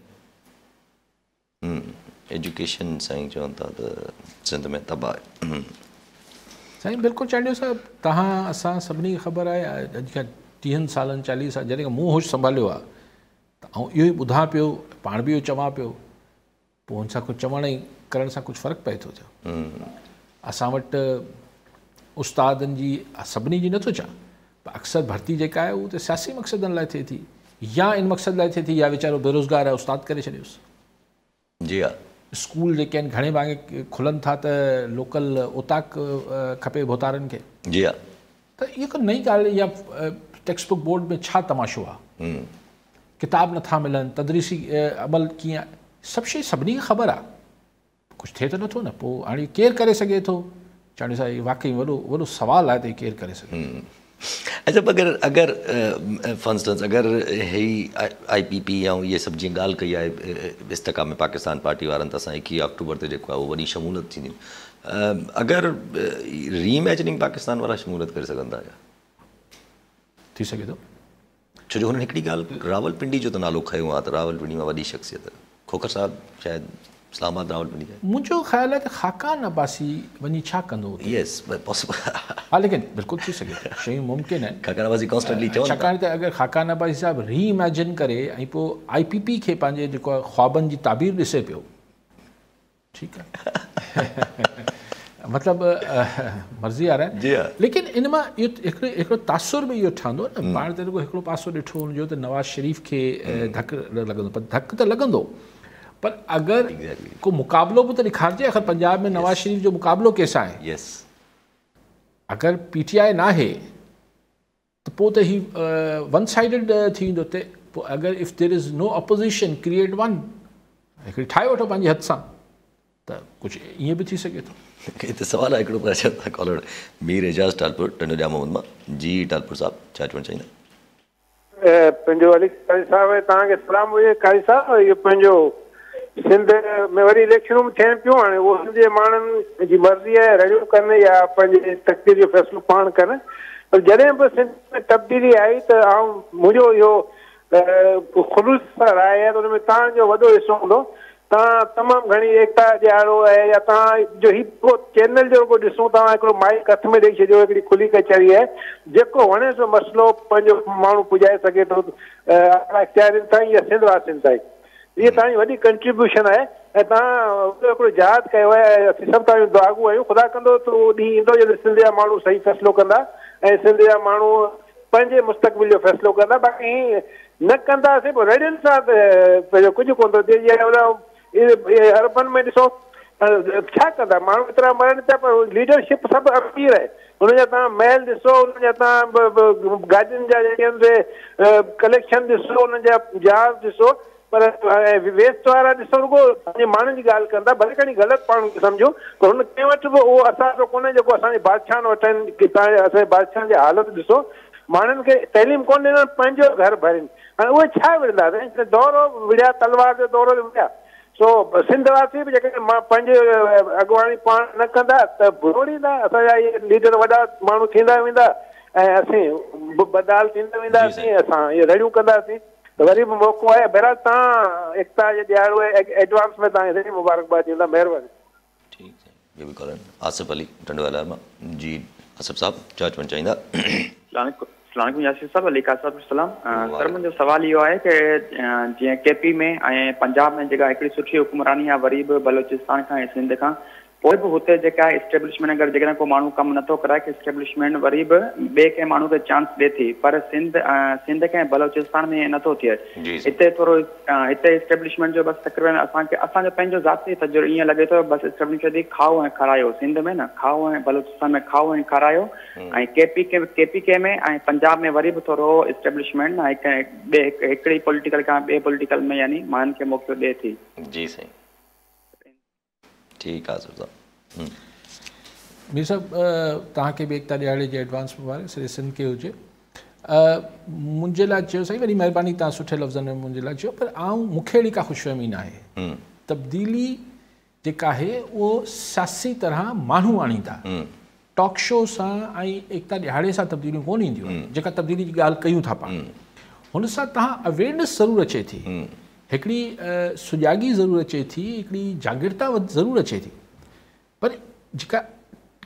एजुकेशन साईं चवनि था त सिंध में तबाह आहे। साईं बिल्कुलु चांडियो साहिबु, तव्हां असां सभिनी खे ख़बर आहे अॼु खां 30 सालनि 40 साल जॾहिं खां मूं होश संभालियो आहे त आउं इहो ई ॿुधां पियो, पाण बि इहो चवां पियो, पोइ हुन सां कुझु चवण ऐं करण सां कुझु फ़र्क़ु पए थो छा? असां वटि उस्तादनि जी सभिनी जी नथो चवां, पर अक्सर भर्ती जेका आहे उहो त सियासी मक़सदनि लाइ थिए थी, या इन मक़सद लाइ थिए थी या वीचारो बेरोज़गार आहे उस्ताद करे छॾियोसि। जी हा। स्कूल जेके आहिनि घणे भाङे खुलनि था त लोकल उताक खपे भोतारनि खे। जी हा। त इहा का नई ॻाल्हि या टेक्स्ट बुक बोर्ड में छा तमाशो आहे, किताब नथा मिलनि, तदरीसी अमल कीअं, सभु शइ सभिनी खे ख़बर आहे, कुझु थिए त नथो न। पोइ हाणे केरु करे सघे थो? चांडियो साहिबु, वाकई वॾो वॾो सवालु आहे त केरु करे सघे। अच्छा, अगरि अगरि फॉर इंस्टेंस अगरि ही IPP ऐं इहे सभु जीअं ॻाल्हि कई आहे इस्तिकाम पाकिस्तान पार्टी वारनि त असां 21 अक्टूबर ते जेको आहे उहो वॾी शमूलियत थींदी, अगरि रीइमेजिनिंग पाकिस्तान वारा शमूलियत करे सघनि था छा? थी सघे थो, छो जो हुननि हिकिड़ी ॻाल्हि रावलपिंडी जो त नालो खयो आहे त रावलपिंडी मां वॾी शख़्सियत खोखर साहिबु शायदि इस्लामाबाद रावलपिंडी जाए। मुंहिंजो ख़्यालु आहे त खाकान अब्बासी वञी छा कंदो? Yes, possible. हा, लेकिन बिल्कुलु थी सघे थो, शयूं मुमकिन आहिनि। खाकान अब्बासी कॉन्स्टेंटली चवनि था, छाकाणि त अगरि खाकान अब्बासी साहिबु रीइमेजिन करे ऐं पोइ IPP खे पंहिंजे जेको आहे ख़्वाबनि जी ताबीर ॾिसे पियो, ठीकु आहे, मतिलबु मर्ज़ी वारा आहिनि। जी हा। लेकिन इन मां इहो हिकिड़ो हिकिड़ो तासुर बि इहो ठहंदो न, पाण त रुॻो हिकिड़ो पासो ॾिठो हुनजो त नवाज़ शरीफ़ खे धक लॻंदो, पर धक त लॻंदो, पर अगरि को मुक़ाबिलो बि त ॾेखारिजे। आख़िर पंजाब में नवाज़ शरीफ़ जो मुक़ाबिलो कंहिंसां आहे? यस। अगरि PTI न आहे त पोइ त ही वन साइडेड थी वेंदो। त पोइ अगरि if there is no opposition, create one, हिकिड़ी ठाहे वठो पंहिंजे हथ सां, त कुझु ईअं बि थी सघे थो। हिते सवालु आहे हिकिड़ो, पर अचनि था कॉलर मीर एजाज़ टालपुर टंडो ॼाम मोहम्मद मां। जी टालपुर साहिबु, छा चवणु चाहींदा? पंहिंजो अली क़ाज़ी साहिबु, तव्हांखे सलाम हुजे। क़ाज़ी साहिबु, इहो पंहिंजो सिंध में वरी इलेक्शनूं बि थियनि पियूं, हाणे उहो सिंध जे माण्हुनि जी मर्ज़ी आहे रड़ियूं कनि या पंहिंजे तक़दीर जो फ़ैसिलो पाण कनि, पर जॾहिं बि सिंध में तब्दीली आई त आउं मुंहिंजो इहो ख़ुलूस सां राय आहे त हुन में तव्हांजो वॾो हिसो हूंदो। तव्हां तमामु घणी एकता ॾियारो आहे, या तव्हां जो ही चैनल जो रुॻो ॾिसूं, तव्हां हिकिड़ो माइक हथ में ॾेई छॾियो, हिकिड़ी खुली कचहरी आहे, जेको वणे सो मसइलो पंहिंजो माण्हू पुॼाए सघे थो अख़्तियारियुनि ताईं या सिंध वासियुनि ताईं। इहा तव्हांजी वॾी कंट्रीब्यूशन आहे ऐं तव्हां हिकिड़ो जहाद कयो आहे, असीं सभु तव्हांजूं दुआगू आहियूं। ख़ुदा कंदो त उहो ॾींहुं ईंदो जॾहिं सिंध जा माण्हू सही फ़ैसिलो कंदा ऐं सिंध जा माण्हू पंहिंजे मुस्तक़बिल जो फ़ैसिलो कंदा। बाक़ी न कंदासीं पोइ रड़ियुनि सां त पंहिंजो कुझु कोन थो थिए। जीअं अरबनि में ॾिसो छा कंदा माण्हू, एतिरा मरनि पिया, पर लीडरशिप सभु अमीर आहे। हुनजा तव्हां महल ॾिसो, हुनजा तव्हां गाॾियुनि जा जेके आहिनि कलेक्शन ॾिसो, हुननि जा जहाज़ ॾिसो, पर वेस्ट वारा ॾिसो रुॻो पंहिंजे माण्हुनि जी ॻाल्हि कंदा, भले खणी ग़लति पाण सम्झो, पर हुन कंहिं वटि बि उहो असांजो कोन्हे जेको असांजे बादशाहनि वटि आहिनि। की तव्हां असांजे बादशाहनि जी हालत ॾिसो, माण्हुनि खे तइलीम कोन ॾिननि, पंहिंजो घर भरनि। हाणे उहे छा विढ़ंदा? दौरो विढ़िया, तलवार जो दौरो विढ़िया, सो सिंध वासी बि जेकॾहिं मां पंहिंजी अॻुवाणी पाण न कंदा त बुरोड़ींदा। असांजा इहे लीडर वॾा माण्हू थींदा वेंदा ऐं असीं बदाल थींदा वेंदासीं, असां इहे रड़ियूं कंदासीं त वरी बि मौक़ो आहे। बहिरहाल तव्हां एकता जे ॾियारो एडवांस में तव्हांखे मुबारकबाद ॾींदा, महिरबानी। ठीकु ॿियो बि कॉलर आसिफ़ अली टंडो अलार मां। जी आसिफ़ साहब, छा चवणु चाहींदा? अस्सलाम यासिर साहब, अली काज़ी साहब सलाम। सर मुंहिंजो सवाल इहो आहे की जीअं केपी में ऐं पंजाब में जेका हिकिड़ी सुठी हुकुमरानी आहे, वरी बि बलोचिस्तान खां ऐं सिंध खां पोइ बि हुते जेका एस्टेब्लिशमेंट अगरि जेकॾहिं को माण्हू कमु नथो कराए त एस्टेब्लिशमेंट वरी बि ॿिए कंहिं माण्हू खे चांस ॾिए थी, पर सिंध खे बलोचिस्तान में नथो थिए। हिते थोरो हिते एस्टेब्लिशमेंट जो बसि तक़रीबन असांखे असांजो पंहिंजो ज़ाती तजुर्बो ईअं लॻे थो बसि एस्टेब्लिशमेंट थी खाओ ऐं खारायो, सिंध में न खाओ ऐं बलोचिस्तान में खाओ ऐं खारायो, ऐं केपी के में ऐं पंजाब में वरी बि थोरो एस्टेब्लिशमेंट न हिकु ॿिए हिकिड़ी पॉलिटिकल खां ॿिए पॉलिटिकल में यानी माण्हुनि खे मौक़ो ॾिए थी। जी साईं, ठीकु आहे सर साहब। मीर साहब, तव्हांखे बि एकता ॾियारे जे एडवांस मुबारक, सॼे सिंध खे हुजे। मुंहिंजे लाइ चयो साईं, वॾी महिरबानी तव्हां सुठे लफ़्ज़नि में मुंहिंजे लाइ चयो, पर आउं मूंखे अहिड़ी का ख़ुशफ़हमी न आहे। तब्दीली जेका आहे उहो सियासी तरह माण्हू आणींदा, टॉक शो सां ऐं एकता ॾियारे सां तब्दीलियूं कोन ईंदियूं आहिनि। जेका तब्दीली जी ॻाल्हि कयूं था पाण, हुन सां तव्हां अवेयरनेस ज़रूरु अचे थी, हिकिड़ी सुजागी ज़रूरु अचे थी, हिकिड़ी जागिरता ज़रूरु अचे थी, पर जेका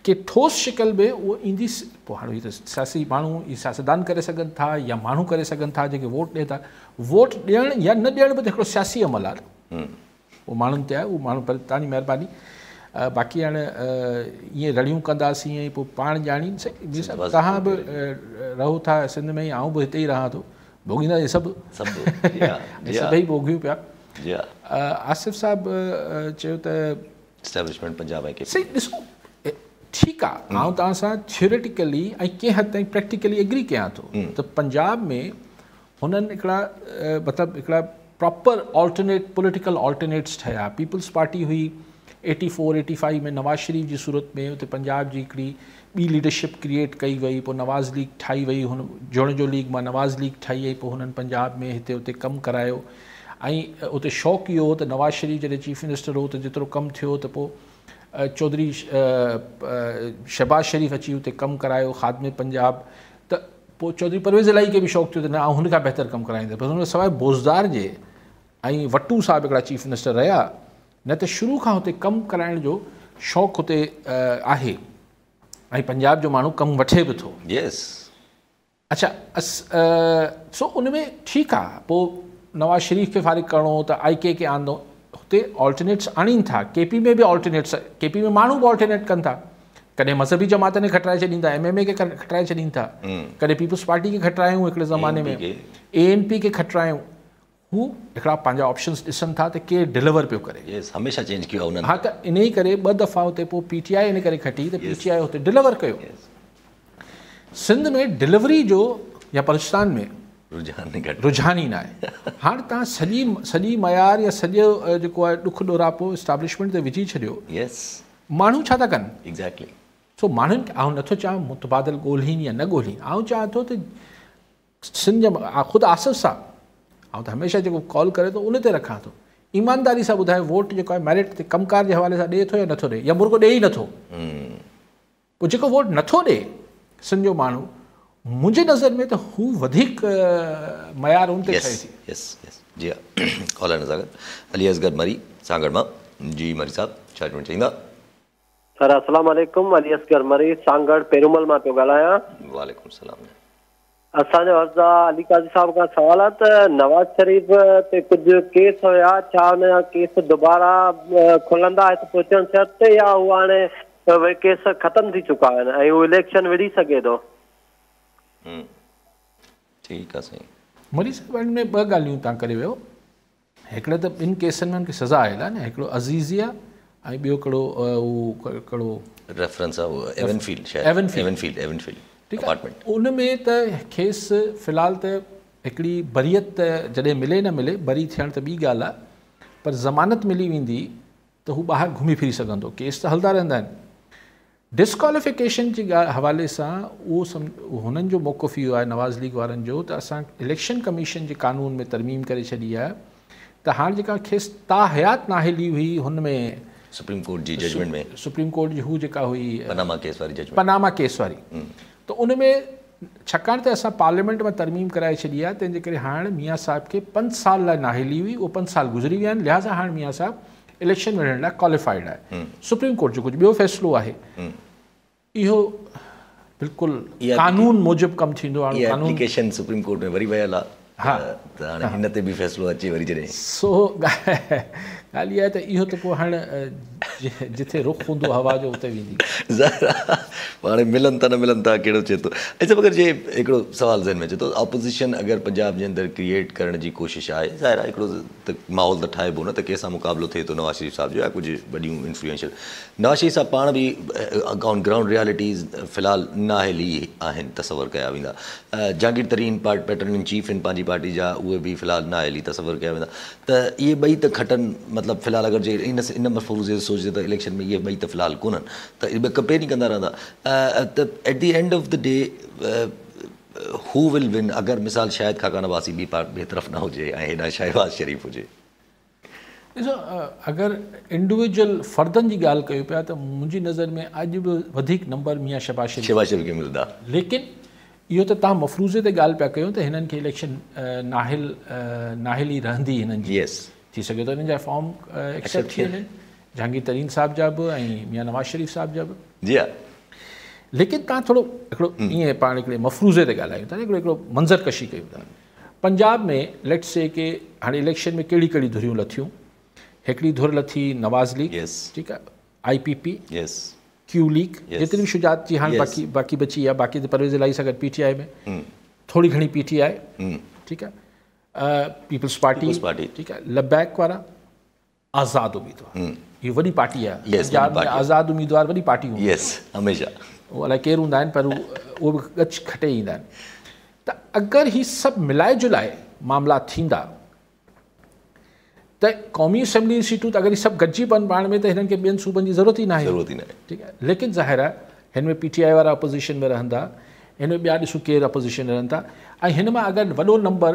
के ठोस शिकल में उहो ईंदी। पोइ हाणे त सियासी माण्हू इहे सियासतदान करे सघनि था या माण्हू करे सघनि था जेके वोट ॾियनि था। वोट ॾियणु या न ॾियणु बि त हिकिड़ो सियासी अमल आहे, उहो माण्हुनि ते आहे, उहो माण्हू। पर तव्हांजी महिरबानी। बाक़ी हाणे ईअं रड़ियूं कंदासीं ऐं पोइ पाण ॼाणी। तव्हां बि रहो था सिंध में, आउं बि हिते ई रहां थो, भोगींदा सभु सभई भोगियूं पिया। आसिफ़ साहब चयो त एस्टेब्लिशमेंट पंजाब ऐं सही ॾिसो, ठीकु आहे, आउं तव्हां सां थियोरेटिकली ऐं कंहिं हद ताईं प्रैक्टिकली एग्री कयां थो त पंजाब में हुननि हिकिड़ा मतिलबु हिकिड़ा प्रॉपर ऑल्टरनेट पॉलिटिकल ऑल्टरनेट्स ठहिया। पीपल्स पार्टी हुई 84 85 में नवाज़ शरीफ़ जी सूरत में उते पंजाब जी हिकिड़ी ॿी लीडरशिप क्रिएट कई वई, पोइ नवाज़ लीग ठाही वई, हुन जुणेजो लीग मां नवाज़ लीग ठाही वई, पोइ हुननि पंजाब में हिते हुते कमु करायो। ऐं उते शौक़ु इहो हो त नवाज़ शरीफ़ जॾहिं चीफ मिनिस्टर हो त जेतिरो कमु थियो त पोइ चौधरी शहबाज़ शरीफ़ अची उते कमु करायो, ख़ादमे पंजाब। त पोइ चौधरी परवेज़ इलाही खे बि शौक़ु थियो त न आउं हुन खां बहितर कमु कराईंदुसि। पर हुन सवाइ बोज़दार जे ऐं वटू साहिबु हिकिड़ा चीफ मिनिस्टर रहिया, न त शुरू खां हुते कमु कराइण जो शौक़ु हुते आहे ऐं पंजाब जो माण्हू कमु वठे बि थो। यस, अच्छा, सो उन में ठीकु आहे। पोइ नवाज़ शरीफ़ खे फ़ारिग करिणो हो त आई के खे आंदो, हुते ऑल्टरनेट्स आणीनि था। केपी में बि ऑल्टरनेट्स, केपी में माण्हू बि ऑल्टरनेट कनि था। कॾहिं मज़हबी जमातनि खे खटाए छॾींदा, एम एम ए खे खटाए छॾीनि था, कॾहिं पीपल्स पार्टी खे खटायूं हिकिड़े ज़माने में, ए एन पी खे खटायूं। हू हिकिड़ा पंहिंजा ऑप्शंस ॾिसनि था त केरु डिलीवर पियो करे। यस, हमेशा चेंज कयो आहे उन्हनि। हा, त इन ई करे ॿ दफ़ा हुते पोइ पी टी I इन करे खटी त पी टी I हुते डिलीवर कयो। सिंध में डिलीवरी जो या बलूचिस्तान में रुझान ई न आहे। हाणे तव्हां सॼी सॼी मयार या सॼो जेको आहे ॾुख ॾोरापो एस्टेब्लिशमेंट ते विझी छॾियो। यस, माण्हू छा था कनि? एग्ज़ैक्टली। सो माण्हुनि खे आउं नथो चाहियां मुतबादिल ॻोल्हीनि या न ॻोल्हीनि, आउं चाहियां थो त सिंध जा ख़ुदि आसिफ़ साहिबु, आउं त हमेशह जेको कॉल करे थो उन ते रखां थो, ईमानदारी सां ॿुधाए वोट जेको आहे मेरिट ते कमकार जे हवाले सां ॾिए थो या नथो ॾिए, या मुर्गो ॾिए ई नथो। पोइ जेको वोट नथो ॾिए सिंध जो माण्हू, मुंहिंजे नज़र में त हू वधीक मयार उन ते ठहे थी। यस यस, जी हा। कॉलर नज़ाकत अली असगर मरी सांगड़ मां। जी मरी साहब, छा चवणु चाहींदा? सर अस्सलाम वालेकुम, अली असगर मरी सांगड़ पेरूमल मां पियो ॻाल्हायां। वालेकुम सलाम। असांजो अर्ज़ु आहे अली काज़ी साहब खां सवाल आहे त नवाज़ शरीफ़ ते कुझु केस हुया, छा हुनजा केस दोबारा खुलंदा हिते पहुचण शर्त ते, या हू हाणे उहे केस ख़तमु थी चुका आहिनि ऐं हू इलेक्शन विढ़ी सघे थो? ठीकु आहे साईं। मरी साहिब, हिन में ॿ ॻाल्हियूं तव्हां करे वियो। हिकिड़े त ॿिनि केसनि में हुनखे सज़ा आयल आहे न, हिकिड़ो अज़ीज़िया ऐं ॿियो हिकिड़ो उहो हिकिड़ो रेफरेंस आहे उहो एवनफील्ड, शायदि एवनफील्ड, एवनफील्ड ठीकु आहे। उन में त खेसि फ़िलहाल त हिकिड़ी बरियत त जॾहिं मिले न मिले, बरी थियणु त ॿी ॻाल्हि आहे, पर ज़मानत मिली वेंदी त हू ॿाहिरि घुमी फिरी सघंदो, केस त हलंदा रहंदा आहिनि। डिस्क्वालिफिकेशन जे हवाले सां उहो हुननि जो मौक़िफ़ इहो आहे नवाज़ लीग वारनि जो त असां इलेक्शन कमीशन जे कानून में तरमीम करे छॾी आहे त त हाणे जेका खेसि ताहयात नाअहली हुई हुन में सुप्रीम कोर्ट जी जजमेंट में सुप्रीम कोर्ट जी हू जेका हुई पनामा केस वारी जजमेंट, पनामा केस वारी, त उन में छाकाणि त असां पार्लियामेंट मां तरमीम कराए छॾी आहे, तंहिंजे करे हाणे मियाँ साहिब खे 5 साल लाइ नाअहली हुई, उहो 5 साल गुज़री विया आहिनि, लिहाज़ा हाणे मियाँ साहिब इलेक्शन विढ़ण लाइ क्वालिफाइड आहे। सुप्रीम कोर्ट जो कुझु ॿियो फ़ैसिलो आहे, इहो बिल्कुलु कानून मूजिबि कमु थींदो आहे। कानून एप्लीकेशन सुप्रीम कोर्ट में वरी वियल आहे, हा, त हाणे हिन ते बि फ़ैसिलो अचे वरी जॾहिं। सो ॻाल्हि इहा आहे त इहो त पोइ हाणे जिथे रुख हूंदो हवा जो उते वेंदी। ज़ाहिर हाणे मिलनि था न मिलनि था कहिड़ो चए थो। अच्छा, मगर जे हिकिड़ो सवाल ज़हन में अचे थो, अपोज़िशन अगरि पंजाब जे अंदरि क्रिएट करण जी कोशिशि आहे, ज़ाहिर आहे हिकिड़ो त माहौल त ठाहिबो न, त कंहिंसां मुक़ाबिलो थिए थो नवाज़ शरीफ़ साहिब जो या कुझु वॾियूं इन्फ्लुएंशियल। नवाज़ शरीफ़ साहिबु पाण बि ऑन ग्राउंड रियलिटीज़ फ़िलहाल नाअहली आहिनि तसवर कया वेंदा। जहांगीर तरीन पैटर्न इन चीफ आहिनि पंहिंजी पार्टी जा, उहे बि फ़िलहाल नाअहली तसवर कया वेंदा। त इहे ॿई त खटनि, मतिलबु फ़िलहाल अगरि जे इन मफ़रूज़े ते सोचिजे त इलेक्शन में इहे ॿई त फ़िलहाल कोन्हनि, त इहे कंपेयर ई कंदा रहंदा। त at the end of the day who will win? अगरि मिसाल शाहिद खाकान अब्बासी ॿी ॿिए तरफ़ न हुजे ऐं हेॾां शहबाज़ शरीफ़ हुजे। ॾिसो, अगरि इंडिविजुअल फ़र्दनि जी ॻाल्हि कयूं पिया त मुंहिंजी नज़र में अॼु बि वधीक नंबर मियाँ शहबाज़ शरीफ़ खे मिलंदा, लेकिन इहो त तव्हां मफ़रूज़े ते ॻाल्हि पिया कयूं त हिननि खे इलेक्शन नाअहली रहंदी हिननि जी। येस, थी सघे थो हिननि जा फॉर्म एक्सेप्ट थी वञनि, जहांगीर तरीन साहिब जा बि ऐं मियाँ नवाज़ शरीफ़ साहिब जा बि। जी हा, लेकिन तव्हां थोरो हिकिड़ो ईअं पाण हिकिड़े मफ़रूज़े ते ॻाल्हायूं था न, हिकिड़ो मंज़र कशी कयूं था। पंजाब में let's say के हाणे इलेक्शन में कहिड़ी कहिड़ी धुरियूं लथियूं, हिकिड़ी धुर लथी नवाज़ लीग, ठीकु आहे, IPP, yes, Q league, जेतिरी बि शुजात जी हाणे बाक़ी बाक़ी बची आहे, बाक़ी त परवेज़ इलाही सां गॾु PTI में, थोरी घणी PTI, ठीकु आहे, पीपल्स पार्टी, ठीकु आहे, लबैक वारा, आज़ाद उम्मीदवार, इहो वॾी पार्टी आहे पंजाब में, आज़ाद उम्मीदवार वॾी पार्टी हूंदी, यस, हमेशह उहो अलाए केरु हूंदा आहिनि, पर उहो बि ॻच खटे ईंदा आहिनि। त अगरि ही सभु मिलाए जुलाए मामला थींदा त क़ौमी असेंबली जी सीटूं त अगरि सभु गॾिजी पवनि पाण में त हिननि खे ॿियनि सूबनि जी ज़रूरत ई न आहे, ठीकु आहे। लेकिन ज़ाहिर आहे हिन में PTI वारा अपोज़िशन में रहंदा, हिन में ॿिया ॾिसूं केरु अपोज़िशन में रहनि था, ऐं हिन मां अगरि वॾो नंबर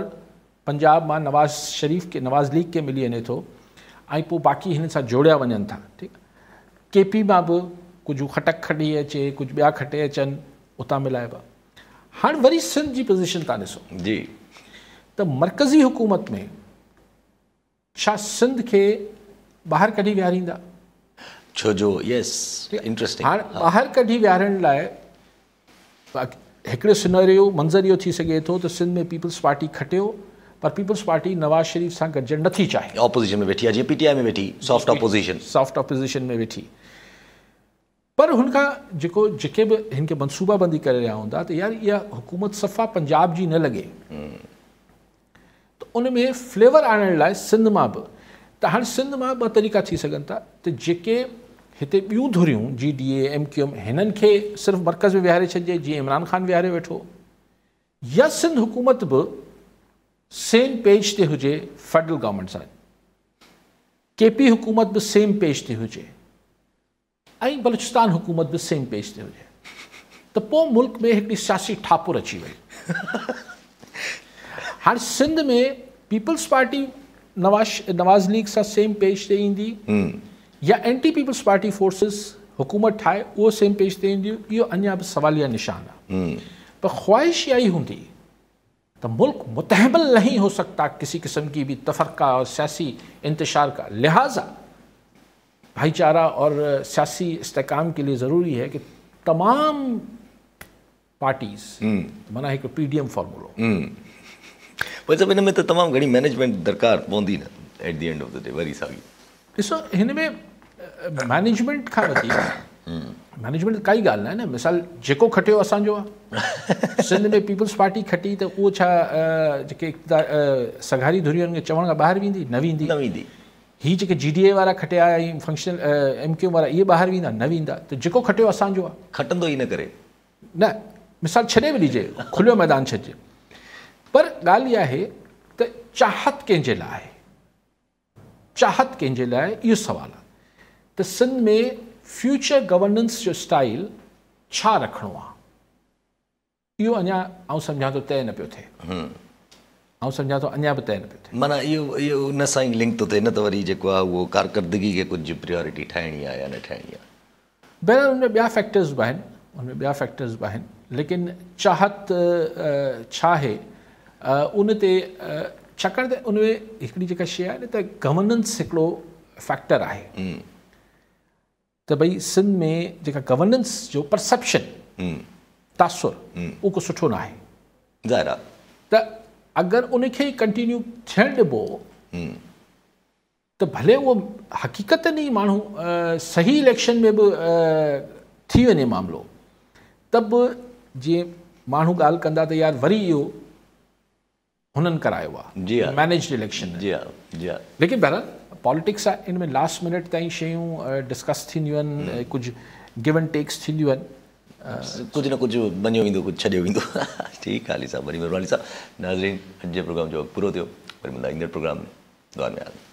पंजाब मां नवाज़ शरीफ़ खे, नवाज़ लीग खे मिली वञे थो ऐं पोइ बाक़ी हिन सां जोड़िया वञनि था, ठीकु, KP मां बि कुझु खटक खटी अचे, कुझु ॿिया खटे अचनि, उतां मिलाइबा। हाणे वरी सिंध जी पोज़ीशन तव्हां ॾिसो जी, त मर्कज़ी हुकूमत में छा सिंध खे ॿाहिरि कढी विहारींदा? छो जो, यस, इंटरेस्टिंग। हाणे ॿाहिरि कढी विहारण लाइ हिकिड़ो सिनेरियो मंज़र इहो थी सघे थो त सिंध में पीपल्स पार्टी खटियो, पर पीपल्स पार्टी नवाज़ शरीफ़ सां गॾिजणु नथी चाहे, अपोज़िशन में वेठी आहे, जीअं PTI में वेठी, सॉफ्ट अपोज़िशन, सॉफ्ट अपोज़िशन में वेठी, पर हुनखां जेको जेके बि हिन खे मनसूबाबंदी करे रहिया हूंदा त यार इहा हुकूमत सफ़ा पंजाब जी न लॻे, त उन में फ्लेवर आणण लाइ सिंध मां बि, त हाणे सिंध मां ॿ तरीक़ा थी सघनि था, त जेके हिते ॿियूं धुरियूं GDA, MQM, हिननि खे सिर्फ़ु मर्कज़ में विहारे छॾिजे जीअं इमरान ख़ान विहारे वेठो, या सिंध हुकूमत बि सेम पेज ते हुजे फेडरल गवर्नमेंट सां, KP हुकूमत बि सेम पेज ते हुजे ऐं बलूचिस्तान हुकूमत बि सेम पेज ते हुजे, त पोइ मुल्क में हिकिड़ी सियासी ठापुर अची वई। हाणे सिंध में पीपल्स पार्टी नवाज़ लीग सां सेम पेज ते ईंदी या एंटी पीपल्स पार्टी फोर्सिस हुकूमत ठाहे उहो सेम पेज ते ईंदियूं, इहो अञा बि सवालिया निशान आहे। पर ख़्वाहिश इहा ई हूंदी त मुल्क मुतहमल नहीं हो सकता किसी किस्म की भी तफरका और सियासी इंतशार का, लिहाजा भाईचारा और सियासी इस्तेकाम के लिए ज़रूरी है कि तमाम पार्टीज़ माना हिकु PDM फ़ॉर्मूलो। पर साहब हिन में त तमामु घणी मैनेजमेंट दरकार पवंदी न, at the end of the day worry साॻी। ॾिसो हिन में मैनेजमेंट खां वधीक मैनेजमेंट काई ॻाल्हि न आहे न, मिसाल जेको खटियो असांजो आहे, सिंध में पीपल्स पार्टी खटी त उहो छा जेके सघारी धुरियूं आहिनि चवण खां ॿाहिरि वेंदी? न वेंदी, न वेंदी। ही जेके GDA वारा खटिया ऐं फंक्शनल MQM वारा इहे ॿाहिरि वेंदा? न वेंदा। त जेको खटियो असांजो आहे, खटंदो ई न करे न, मिसाल छॾे बि ॾिजे, खुलियो मैदान छॾिजे। पर ॻाल्हि इहा आहे त चाहत कंहिंजे लाइ आहे, चाहत कंहिंजे लाइ, इहो सवालु आहे। त सिंध में फ्यूचर गवर्नेंस जो स्टाइल छा रखिणो आहे, इहो अञा आउं सम्झां थो तय न पियो थिए। آئون सम्झां थो अञा बि तय न पियो थिए। माना इहो इहो उन सां ई लिंक थो थिए न त वरी जेको आहे उहो कारकर्दगी खे कुझु प्रायोरिटी ठाहिणी आहे या न ठाहिणी आहे। बहरहाल उनमें ॿिया फैक्टर्स बि आहिनि, उनमें ॿिया फैक्टर्स बि आहिनि, लेकिन चाहत छा आहे उन ते, छाकाणि त उन में हिकिड़ी जेका शइ आहे न त गवर्नेंस हिकिड़ो फैक्टर आहे त भई सिंध में जेका गवर्नेंस जो परसेप्शन तासुर उहो को सुठो न आहे। ज़ाहिर आहे त अगरि उनखे कंटिन्यू थियणु ॾिबो त भले उहो हक़ीक़तनि ई माण्हू सही इलेक्शन में बि थी वञे मामिलो, त बि जीअं माण्हू ॻाल्हि कंदा त यार वरी इहो हुननि करायो आहे, जी हा, मैनेज्ड इलेक्शन। जी हा, जी हा। लेकिन बहरहाल पॉलिटिक्स आहे, इन में लास्ट मिनट ताईं शयूं डिस्कस थींदियूं आहिनि, कुझु गिव एंड टेक्स थींदियूं आहिनि, कुझु न कुझु मञियो वेंदो, कुझु छॾियो वेंदो। ठीकु आहे अली साहिबु, वरी महिरबानी साहिबु। नाज़रीन, अॼु जे प्रोग्राम जो वक़्तु पूरो थियो, वरी मिलंदा ईंदड़ प्रोग्राम में। दुआ में यादि।